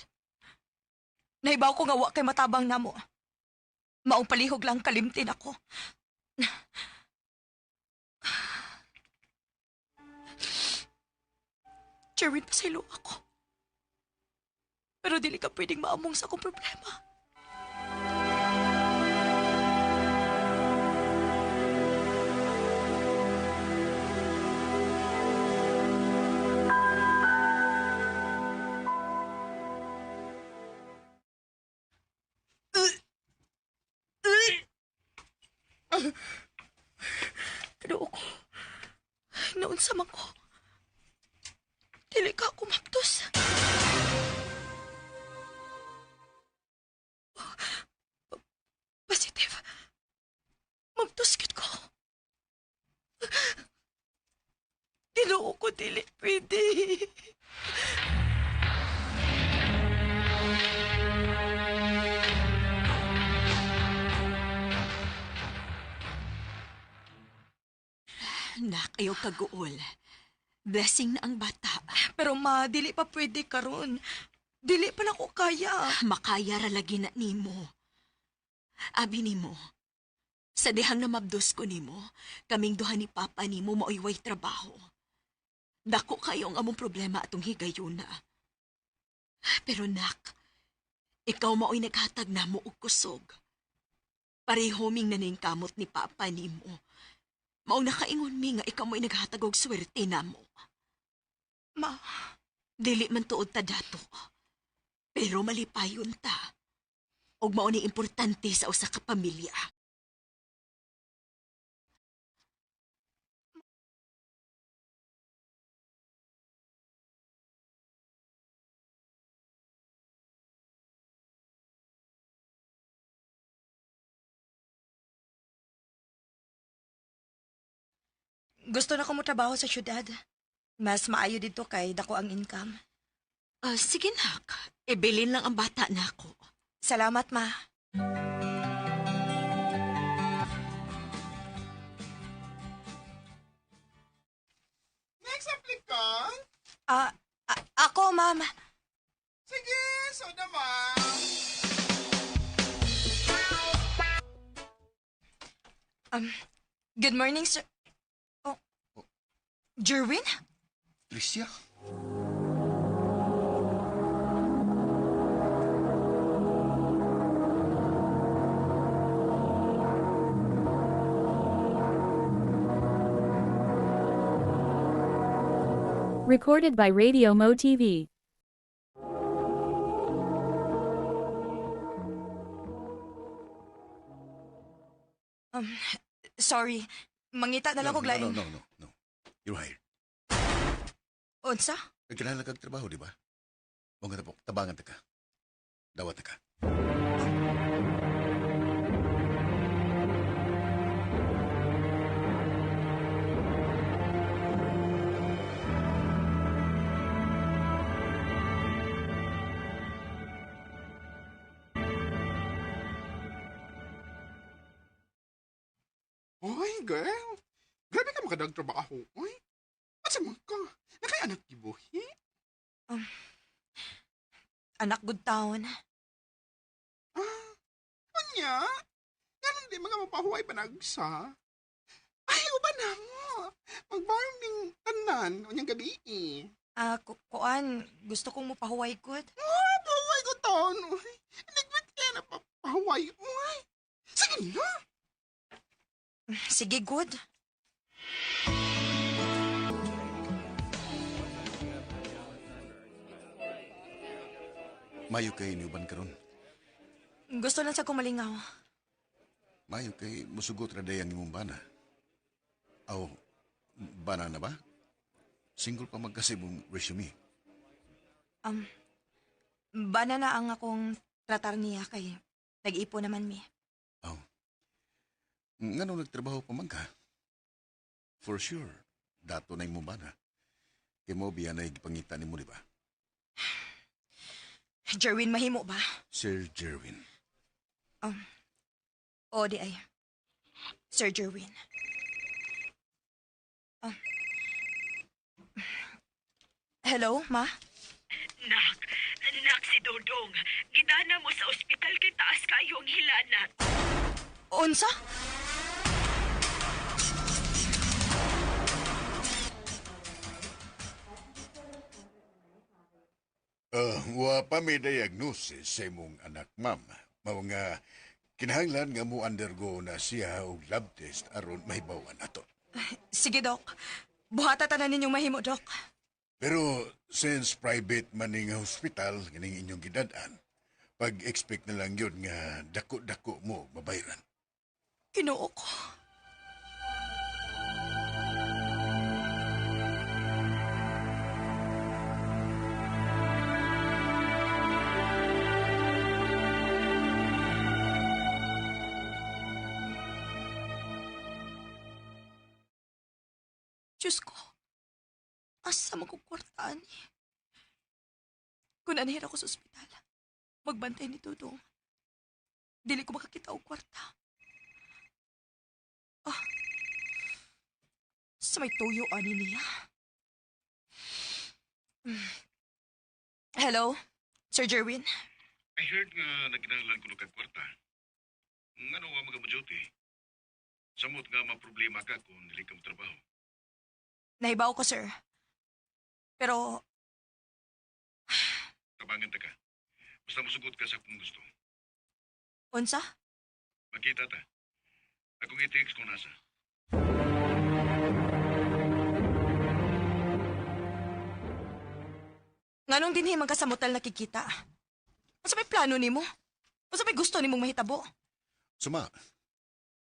Nahibaw ko nga wa kay matabang namo. Maong palihog lang kalimtin ako. Jerwin, pasaylo ako. Pero dili ka pwedeng maamong sa akong problema. Pero ko, naunsa man ko. Dili ka ako maptos. Positive. Maptos gid ko. Ginoo ko, dili pwede. Nak, ayaw kaguol. Blessing na ang bata. Pero ma, dili pa pwede karon. Dili pa na ko kaya. Makaya ra lagi na nimo. Abi nimo. Sa dihang namabdos ko nimo, kaming duha ni Papa nimo maoy way trabaho. Dako kayo ang among problema atong higayuna. Pero nak, ikaw maoy naghatag namo og kusog. Pareho ming naning kamot ni Papa nimo. Maong nakaingon mi nga ikaw mo'y naghatag og swerte namo. Ma, Dili man tuod ta dato. Pero malipayon ta. Og mao ni importante sa usa ka pamilya. Gusto na ko mo trabaho sa syudad. Mas maayo dito kay dako ang income. Ah, sige nak, ibilin lang ang bata nako. Salamat, ma. Next applicant? Ako, ma'am. Sige, so naman. Good morning, sir. Oh, Jerwin? Tricia? Recorded by Radio Mo TV. Sorry. Mangita na lang No, og lain. no, no, no, no. You're hired. Unsa? Nagkinahanglan kag trabaho, di ba? Mao nga tabok, tabangan ta ka. Dawat ta ka. Oy, girl. Grabe ka makadag trabaho, oy. Asa man ka? Nakay anak gibuhi? Um, anak good town. Ah, unya? Ganun di mga mapahuway panagsa. Ay, uban na mo. Magbarong ning tanan unyang gabi eh. Ah, kuan, gusto kong mupahuway good. Ah, pahuway ko taon, oy. Inigwit kaya na pahuway, oy. Sige na. Sige, good. Mayo kay niuban karon. Gusto lang sa kumalingaw. Mayo kay musugot ra day ang imong bana. Aw, bana na ba? Single pa magkasibong resume. Um, bana na ang akong tratar niya kay nag-ipo naman mi. Aw. Ngano nagtrabaho pa man ka? For sure, dato na imong bana. Kay mo biya na gipangita nimo, di ba? Jerwin, mahimo ba? Sir Jerwin. Um, o di ay. Sir Jerwin. Um, hello, ma? Nak, nak si Dodong. Gidana mo sa ospital kay taas kayo ang hilanat. Unsa? Wa pa may diagnosis sa imong anak, ma'am. Mao nga kinahanglan nga mo undergo na siya og lab test aron mahibaw-an ato. Sige, Dok. Buhata tanan ninyong mahimo, Dok. Pero since private man ning hospital kining inyong gidad-an, pag-expect na lang yun nga dako-dako mo mabayran. Kinoo ko. Diyos ko, asa man ko kwartaan eh. Kung anhir ako sa ospital, magbantay ni Dudong. Dili ko makakita og kwarta. Ah, sa may tuyo ani niya. Hmm. Hello, Sir Jerwin. I heard nga nagkinahanglan kuno kag kwarta. Ngano wa mga duty? Samot nga maproblema ka kung dili ka motrabaho. Nahibaw ko, sir. Pero, Tabangan ta ka. Basta mosugot ka sa akong gusto. unsa? Magkita ta. Akong i-text kung nasa. Nganong dinhi man ka sa motel nakikita? Unsa may plano nimo? Unsa may gusto nimong mahitabo? Suma,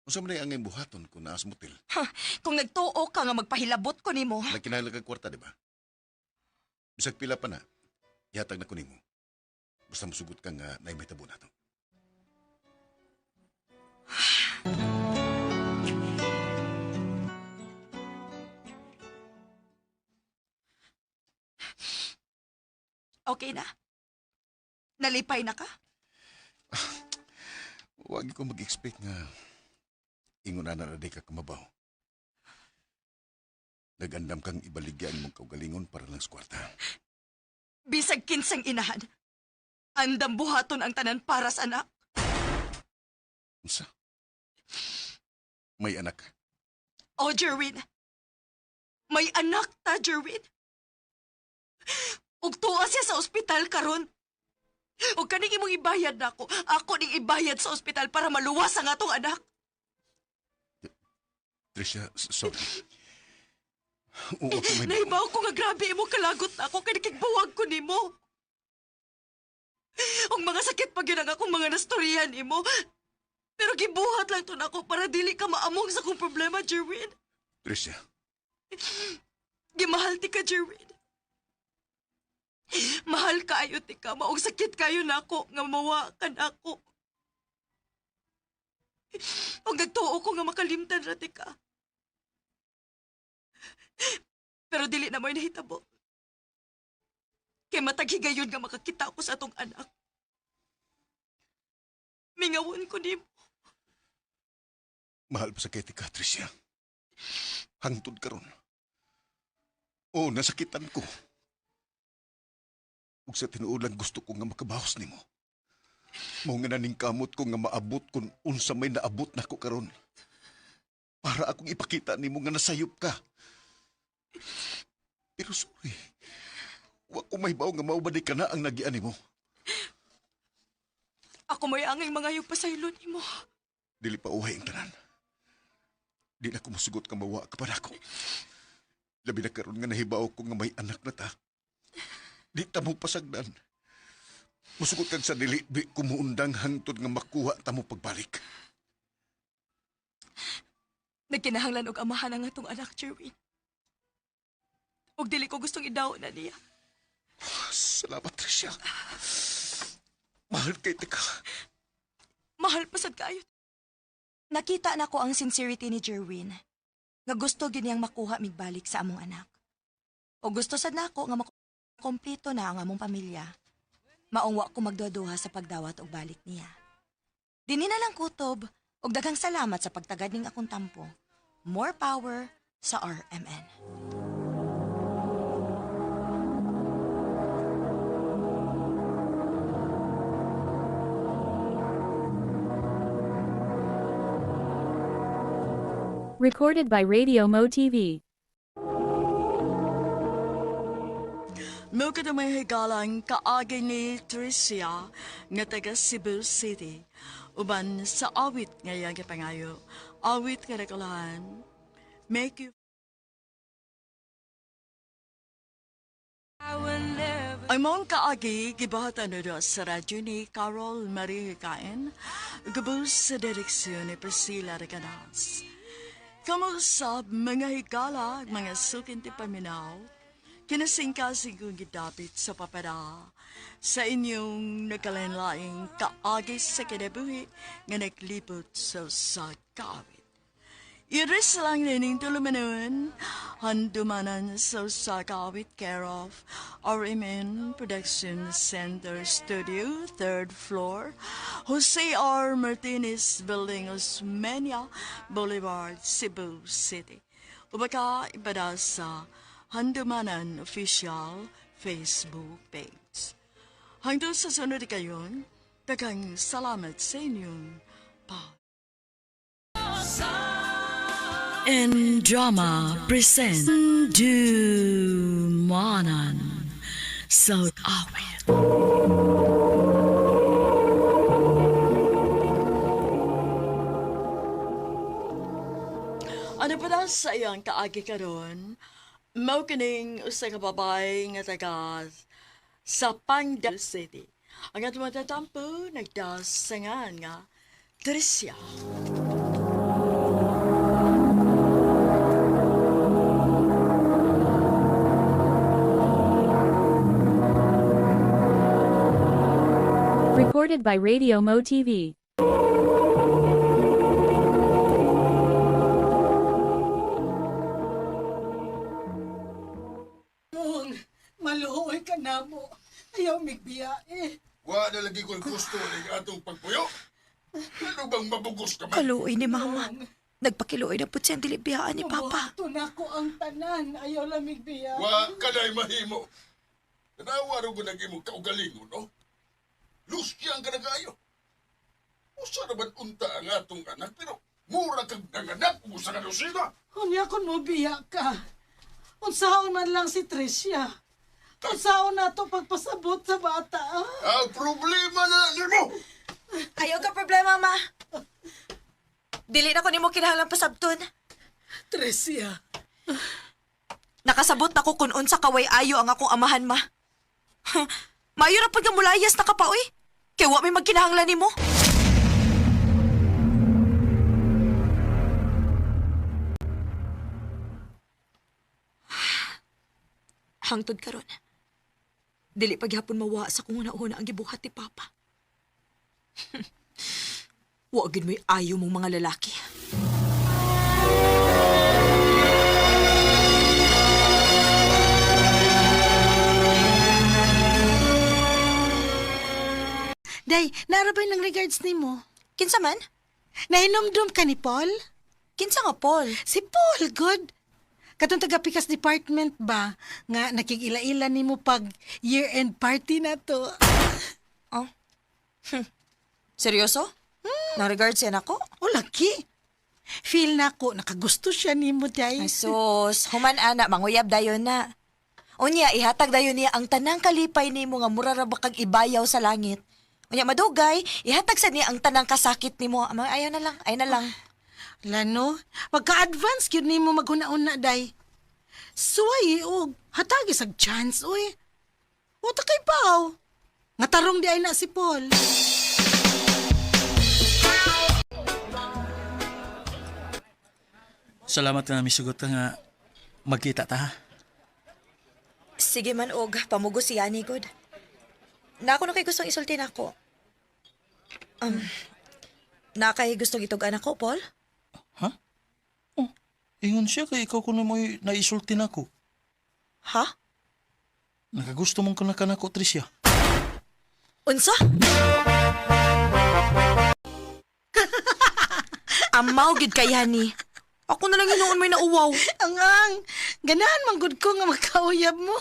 unsa man ang imong buhaton kung naa sa motel? Ha, kung nagtuo ka nga magpahilabot ko nimo, Nagkinahanglan kag kwarta, di ba? Bisag pila pa na, ihatag na ko nimo. Basta mosugot ka nga naay mahitabo nato. Okay na. Nalipay na ka? Wag ko mag-expect nga ingon na na di ka kamabaw. Nagandam kang ibaligya ang imong kaugalingon para lang sa kwarta. Bisag kinsang inahan. Andam buhaton ang tanan para sa anak. Unsa? May anak ka? Oh, Jerwin. May anak ta, Jerwin. Ug tuwa siya sa ospital karon. Ug kaning imong ibayad nako, ako ning ibayad sa ospital para maluwas ang atong anak. Tricia, sorry. Oo, ako may... Nahibaw ko nga grabe imong kalagot nako kay nakigbuwag ko nimo. Ug mga sakit pa gyud ang akong mga nastoryan nimo. Pero gibuhat lang to nako para dili ka maamong sa akong problema, Jerwin. Tricia, Gimahal ti ka, Jerwin. Mahal kaayo ti ka. Maong sakit kayo nako nga mawa ka nako. Og nagtuo ko nga makalimtan ra ti ka. Pero dili na mo'y nahitabo. Kay matag higayon nga makakita ko sa atong anak. Mingawon ko nimo. Mahal pa sa kay ka, Tricia. Hangtod karon. Oo, nasakitan ko. Ug sa tinuod lang gusto ko nga makabahos nimo. Mao nga naning kamot ko nga maabot kung unsa may naabot nako karon. Para akong ipakita nimo nga nasayop ka. Pero sorry. Wa ko mahibaw nga mao ba di ka na ang nagian nimo. Ako may angay mga yung pasaylo nimo. Dili pa uhay ang tanan. Di na ko musugot nga mawa ka pa nako. Labi na karon nga nahibaw ko nga may anak na ta. Di ta mo pasagdan. Musugot kag sa dili di ko muundang hangtod nga makuha ta mo pagbalik. Nagkinahanglan og amahan ang atong anak, Jerwin. Og dili ko gustong idaw na niya. Salamat, Tricia. Mahal kay ka. Mahal pa sad kaayo. Nakita na ko ang sincerity ni Jerwin. Nga gusto gyud niyang makuha migbalik sa among anak. O gusto sad nako nga makompleto na ang among pamilya. Maong wa ko magduha sa pagdawat og balik niya. Dinhi na lang kutob og daghang salamat sa pagtagad ning akong tampo. More power sa RMN. Recorded by Radio Mo TV. Mao kada may higalang kaagi ni Tricia nga taga Cebu City. Uban sa awit nga iyang gipangayo. Awit nga nakulahan. Make you. Ang mong kaagi, gibahatan na sa radyo ni Carol Marie Hikain, gabos sa direksyon ni Priscilla Recanas. Kamusab mga higala, mga sukin ti paminaw, kinasingkasing kong gidapit sa papada, sa inyong nagkalain-laing kaagi sa kinabuhi nga naglibot sa sa kawit. Iris lang nining tulumanon, handumanan sa Sakawit care of RMN Production Center Studio, third floor, Jose R. Martinez Building, Osmeña Boulevard, Cebu City. Ubaka ipada sa Handumanan Official Facebook page. Hanggang sa sunod kayon, daghang salamat sa inyong pa. And Drama present Dumanan sa Awit. Ano pa daw sa iyang kaagi karon? Mao kining usa ka babae nga taga sa Pangdal City. Ang atong matatampo nagdasangan nga Tricia. Recorded by Radio Mo TV. Mong, maluoy ka na mo. Ayaw migbiya eh. Wa na lagi ko'y gusto ng atong pagpuyo. Ano bang mabugos ka man? Kaluoy ni Mama. Nagpakiluoy na po siya ang dilibiyaan ni Papa. Buhaton ako ang tanan. Ayaw lang migbiya. Wa ka na'y mahimo. Tanawa ro ko nag imong kaugalingon, no? Lusyang ka na kaayo. Usa naman unta ang atong anak, pero mura kag nanganak ug usa ka dosina. Unya kun mo biya ka. Unsaon man lang si Tricia. Unsaon na to pagpasabot sa bata. Ah? Ang problema na nimo. Ayaw ka problema, Ma. Dili na ko nimo kinahanglan pasabton. Tricia. Nakasabot na ko kung unsa kaway ayo ang akong amahan, Ma. Maayo ra pud nga mulayas na ka pa, oy. Kay wa may magkinahanglan nimo. Hangtod karon. Dili paghapon mawa sa kung una-una ang gibuhat ni Papa. Wa gid mo'y ayo mong mga lalaki. Day, narabay ng regards nimo. Kinsa man? Nahinomdom ka ni Paul? Kinsa nga Paul? Si Paul, good. Katong taga-Pikas Department ba nga nakig-ila-ila nimo pag year-end party na to? Oh. Seryoso? Hmm. Nang regards yan ako? O laki. Feel na ko nakagusto siya nimo, Day. Ay sus, human ana, manguyab dayon na. Unya, ihatag dayon niya ang tanang kalipay nimo nga mura ra ba kag ibayaw sa langit. Unya madugay, ihatag sa niya ang tanang kasakit nimo. Amang ayaw na lang, ayaw na lang. Lano, pagka-advance gyud nimo maghuna-una, Day. Suway og hatagi sag chance, uy. Uta kay paw. Nga tarong di ay na si Paul. Salamat nga misugot ka nga magkita ta ha. Sige man og pamugo si Yani good. Na ako na kay gustong isulti nako. Um, na kay gustong itug-an ako, Paul? Ha? Oh, ingon siya kay ikaw kuno mo'y naisulti nako. Ha? Nakagusto mong kanaka nako, Tricia. Unsa? Amaw gid kay Yani. Ako na lang hinuon may nauwaw. Ang ang, ganahan man gud ko nga magkauyab mo.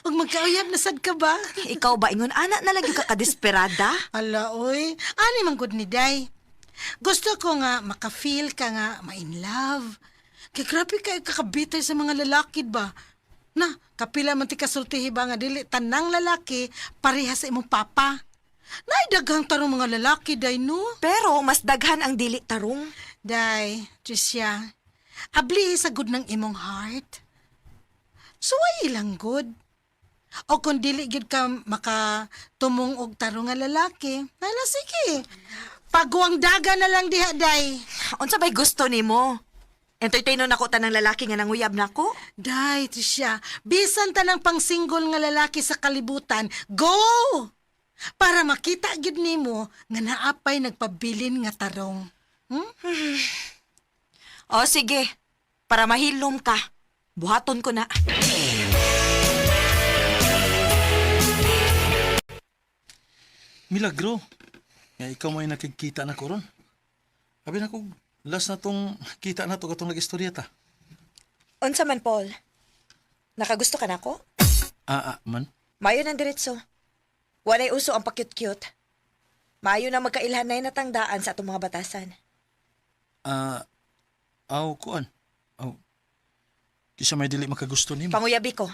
Ug magkauyab na sad ka ba? Ikaw ba ingon ana na lang yung kakadesperada? Ala, oy. Ani man gud ni Day. Gusto ko nga maka-feel ka nga ma-in love. Kay grabe kay kakabitay sa mga lalaki ba? Na, kapila man ti kasultihi ba nga dili tanang lalaki pareha sa imong papa. Nay daghang tarong mga lalaki day no. Pero mas daghan ang dili tarong. Day, Tricia, abli sa good ng imong heart. Suway lang good. O kung dili gyud ka makatumong og tarong nga lalaki, hala sige. Paguang daga na lang diha, day. Unsa bay gusto nimo? Entertainon nako tanang lalaki nga nanguyab nako? Day, Tricia, bisan tanang pang-single nga lalaki sa kalibutan, go! Para makita gyud nimo nga naapay nagpabilin nga tarong. Hmm? O sige, para mahilom ka. Buhaton ko na. Milagro. Nga ikaw mo'y nakikita na ko ron. Abi na ko, last na tong kita na to katong nag-istorya ta. Unsa man, Paul? Nakagusto ka nako? Ah, ah, man. Mayo ng diretso. Walay uso ang pakyut-cute. Mayo na magkailhan na natangdaan sa atong mga batasan. Ah, aw, kuan. Aw. Kisa may dili makagusto nimo. Panguyabi ko.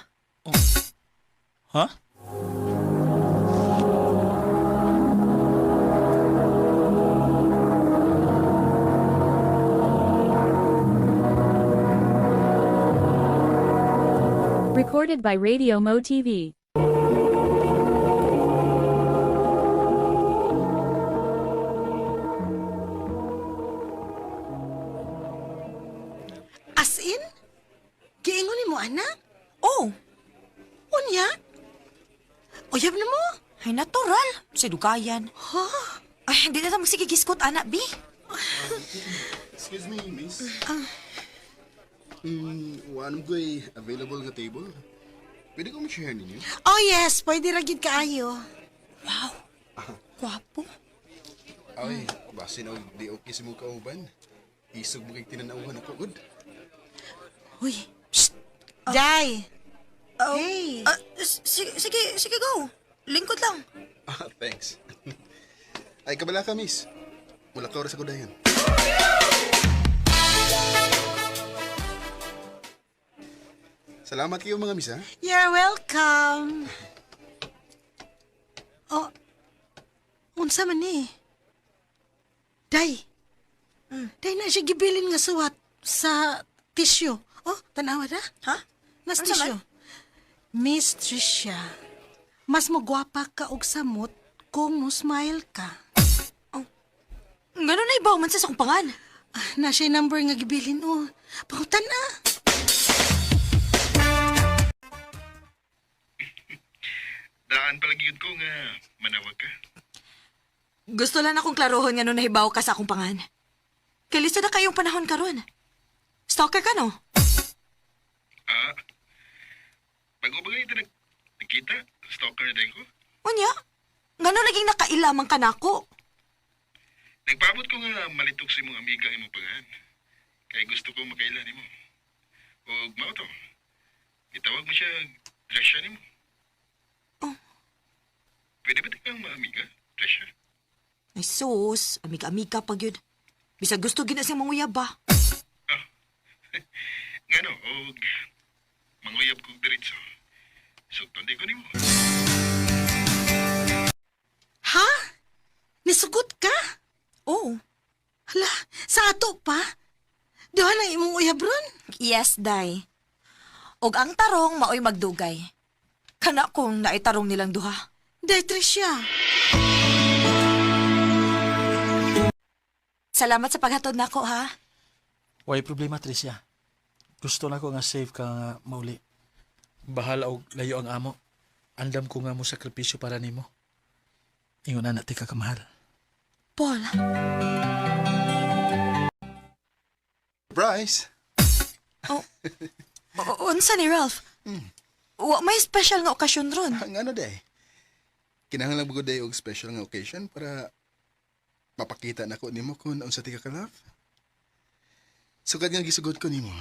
Ha? Recorded by Radio Mo TV. As in? Giingon nimo anak? Oh, Unya? Uyab na mo? ay natural. Si Dugayan. Ha? Ay, hindi na ta magsigigiskot, anak, bi. Excuse me, miss. One ko'y available nga table. Pwede ko ma-share ninyo? Oh yes, pwede ra gyud kaayo. Wow. Gwapo. Ay, basin og di okay sa mong kauban. Isog mo kay tinanawhan ako, good. Uy. Psst. Day. Oh, Hey. ah, sige, sige, sige, go. Lingkod lang. Ah, thanks. Ay, kabala ka, miss. Wala ka oras ako dayon. Salamat kayo mga miss, ha? You're welcome. Oh, unsa man ni? Day. Day na siya gibilin nga suwat sa tissue. Oh, tanawa na. Ha? Nas Unsa man? tissue. Miss Tricia, mas mo gwapa ka og samot kung mo smile ka. Ganun na ibaw man sa akong pangan. Ah, na siya number nga gibilin oh. Pangutan na. Nagdaan palagi yun ko nga manawag ka. Gusto lang akong klarohon nga nung nahibaw ka sa akong pangan. Kay lisod na kayong panahon karon. Stalker ka, no? Ah, bago ba ganito nagkita? Stalker na din ko? Unya, ngano naging nakailamang ka nako? Nagpaabot ko nga malitok sa imong amiga ang imong pangan. Kaya gusto ko makaila nimo. Og mao to. Gitawag mo siya Tresha nimo. Oh. Pwede ba kang maamiga, Tresha? Ay sus, amiga-amiga pag yun. Bisag gusto gina siyang manguyab ba? Ngano, og manguyab kog diretso. Sugton di ko nimo. Ha? Nisugot ka? Oo. Hala, sa ato pa? Duha na imong uyab ron? Yes, day. Og ang tarong maoy magdugay. Kana kung naitarong nilang duha. Day, Tricia. Salamat sa paghatod nako ha. Way problema, Tricia. Gusto na ko nga safe ka nga mauli. Bahala og layo ang amo. Andam ko nga mo sakripisyo para nimo. Ingon na ti ka kamahal. Paul. Bryce! Oh. Unsa ni Ralph? Wa may special nga okasyon ron. Ang ano day? Kinahanglan mo day og special nga occasion para mapakita nako nimo kung unsa ti ka ka-love. Sugad nga gisugod ko nimo.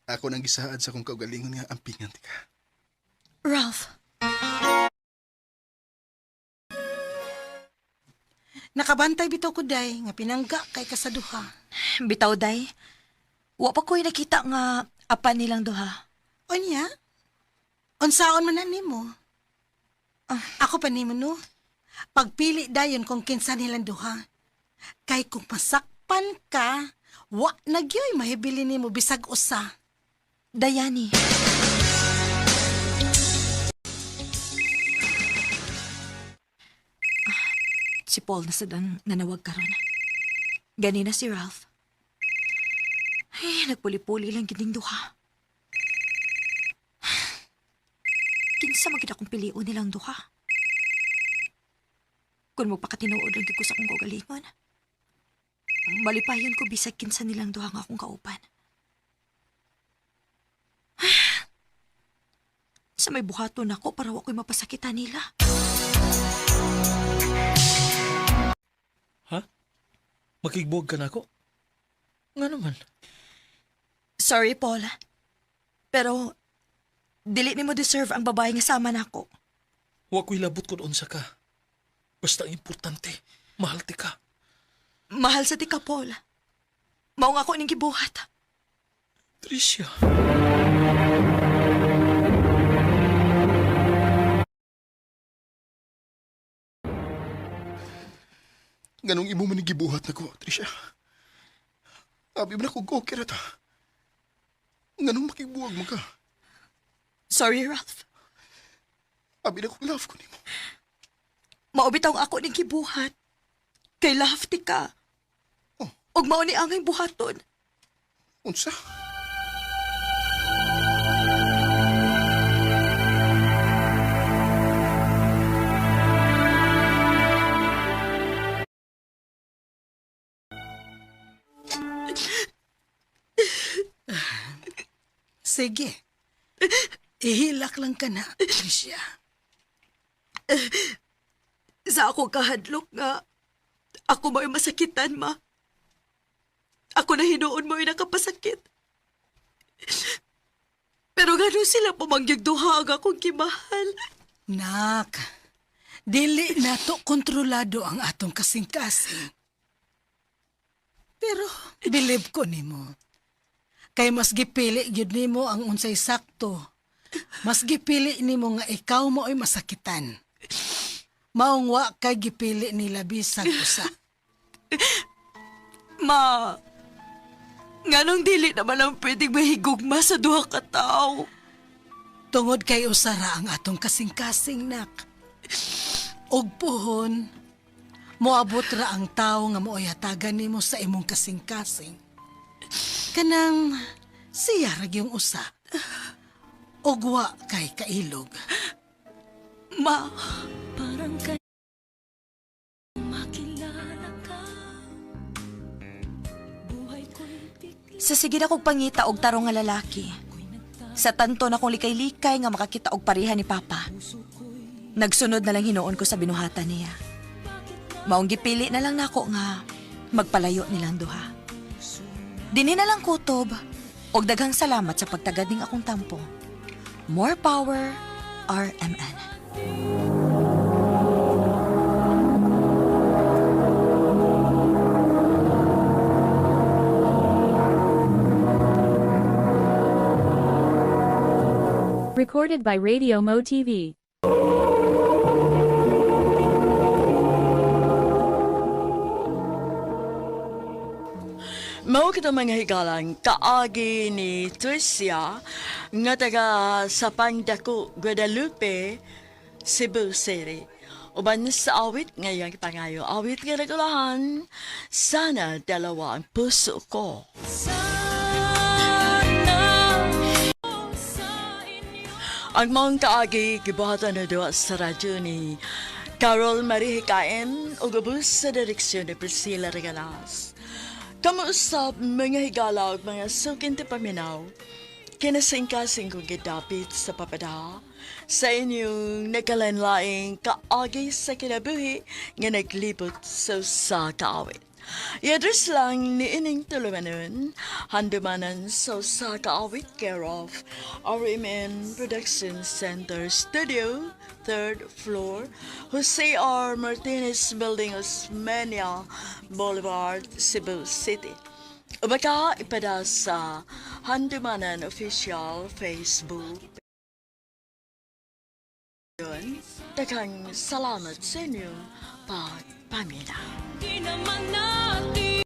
Ako nang gisaad sa akong kaugalingon nga ampingan ti ka. Ralph. Nakabantay bitaw ko, day, nga pinangga kay kasaduha. Bitaw, day. Wa pa ko'y nakita nga apan nilang duha. Unya? Unsaon man na nimo? Ako pa nimo no. Pagpili dayon kung kinsa nilang duha. Kay kung masakpan ka, wa na gyoy mahibili nimo bisag usa. Dayani. Ah, si Paul na sadang nanawag karon. Ganina si Ralph. Ay, nagpuli-puli lang gining duha. Kinsa man gid akong pilion nilang duha. Kung magpakatinuod lang gid ko sa akong kaugalingon. Malipayon ko bisag kinsa nilang duha nga akong kauban. Sa may buhaton ako para wa ko'y mapasakitan nila. Ha? Makigbuwag ka na ako? Nga naman. Sorry, Paul. Pero, dili nimo deserve ang babae nga sama nako. Wa ko'y labot kung unsa ka. Basta ang importante, mahal ti ka. Mahal sa ti ka, Paul. Mao nga ako ning gibuhat. Tricia. Nganong imo man ni gibuhat nako, Tricia? Abi man ako okay ra ta. Nganong makigbuwag man ka? Sorry, Ralph. Abi na ko love ko nimo. Mao bitaw ang ako ning gibuhat. Kay love ti ka. Ug mao ni angay buhaton. Unsa? Sige. Ihilak lang ka na, Tricia. Sa ako kahadlok nga ako mo'y masakitan, ma. Ako na hinuon mo'y nakapasakit. Pero gano'n sila pumangyag duha ang akong gimahal. Nak, dili nato kontrolado ang atong kasing-kasing. Pero believe ko nimo. Kay mas gipili gyud nimo ang unsay sakto. Mas gipili nimo nga ikaw mao'y masakitan. Maong wa kay gipili nila bisag usa. Ma, nganong dili naman ang pwedeng mahigugma sa duha ka tawo. Tungod kay usara ang atong kasing-kasing, nak. Og puhon, moabot ra ang tawo nga mao'y hatagan nimo sa imong kasing-kasing. Kanang siya ra gyung usa. Og wa kay kailog. Ma. Parang kay makilala ka. Buhay ko'y Sa sige na kong pangita og tarong nga lalaki. Sa tanto na kong likay-likay nga makakita og pareha ni Papa. Nagsunod na lang hinuon ko sa binuhatan niya. Maong gipili na lang nako nga magpalayo nilang duha. Dinhi na lang kutob og daghang salamat sa pagtagad ning akong tampo. More power, RMN. Recorded by Radio Mo TV. Mao kita mga higalang kaagi ni Tricia nga taga sa Pangdaku, Guadalupe, Cebu City. Uban sa awit ngayong pangayo. Awit nga nagulahan, sana dalawa ang puso ko. Ang maong kaagi, gibuhatan na duwa sa radyo ni Carol Marie Hikain ug ubos sa direksyon ni Priscilla Regalas. Kamuusap mga higala ug mga sukin ti paminaw, kinasingkasing kong gidapit sa papada sa inyong nagkalanlaing kaagi sa kinabuhi nga naglibot sa usa ka awit. I-address lang ni ining tulumanon, handumanan sa usa ka awit, care of RMN Production Center Studio, 3rd floor, Jose R. Martinez Building, Osmeña Boulevard, Cebu City. O baka ipada sa Handumanan Official Facebook. Yun, daghang salamat sa inyong pagpaminaw. Di naman natin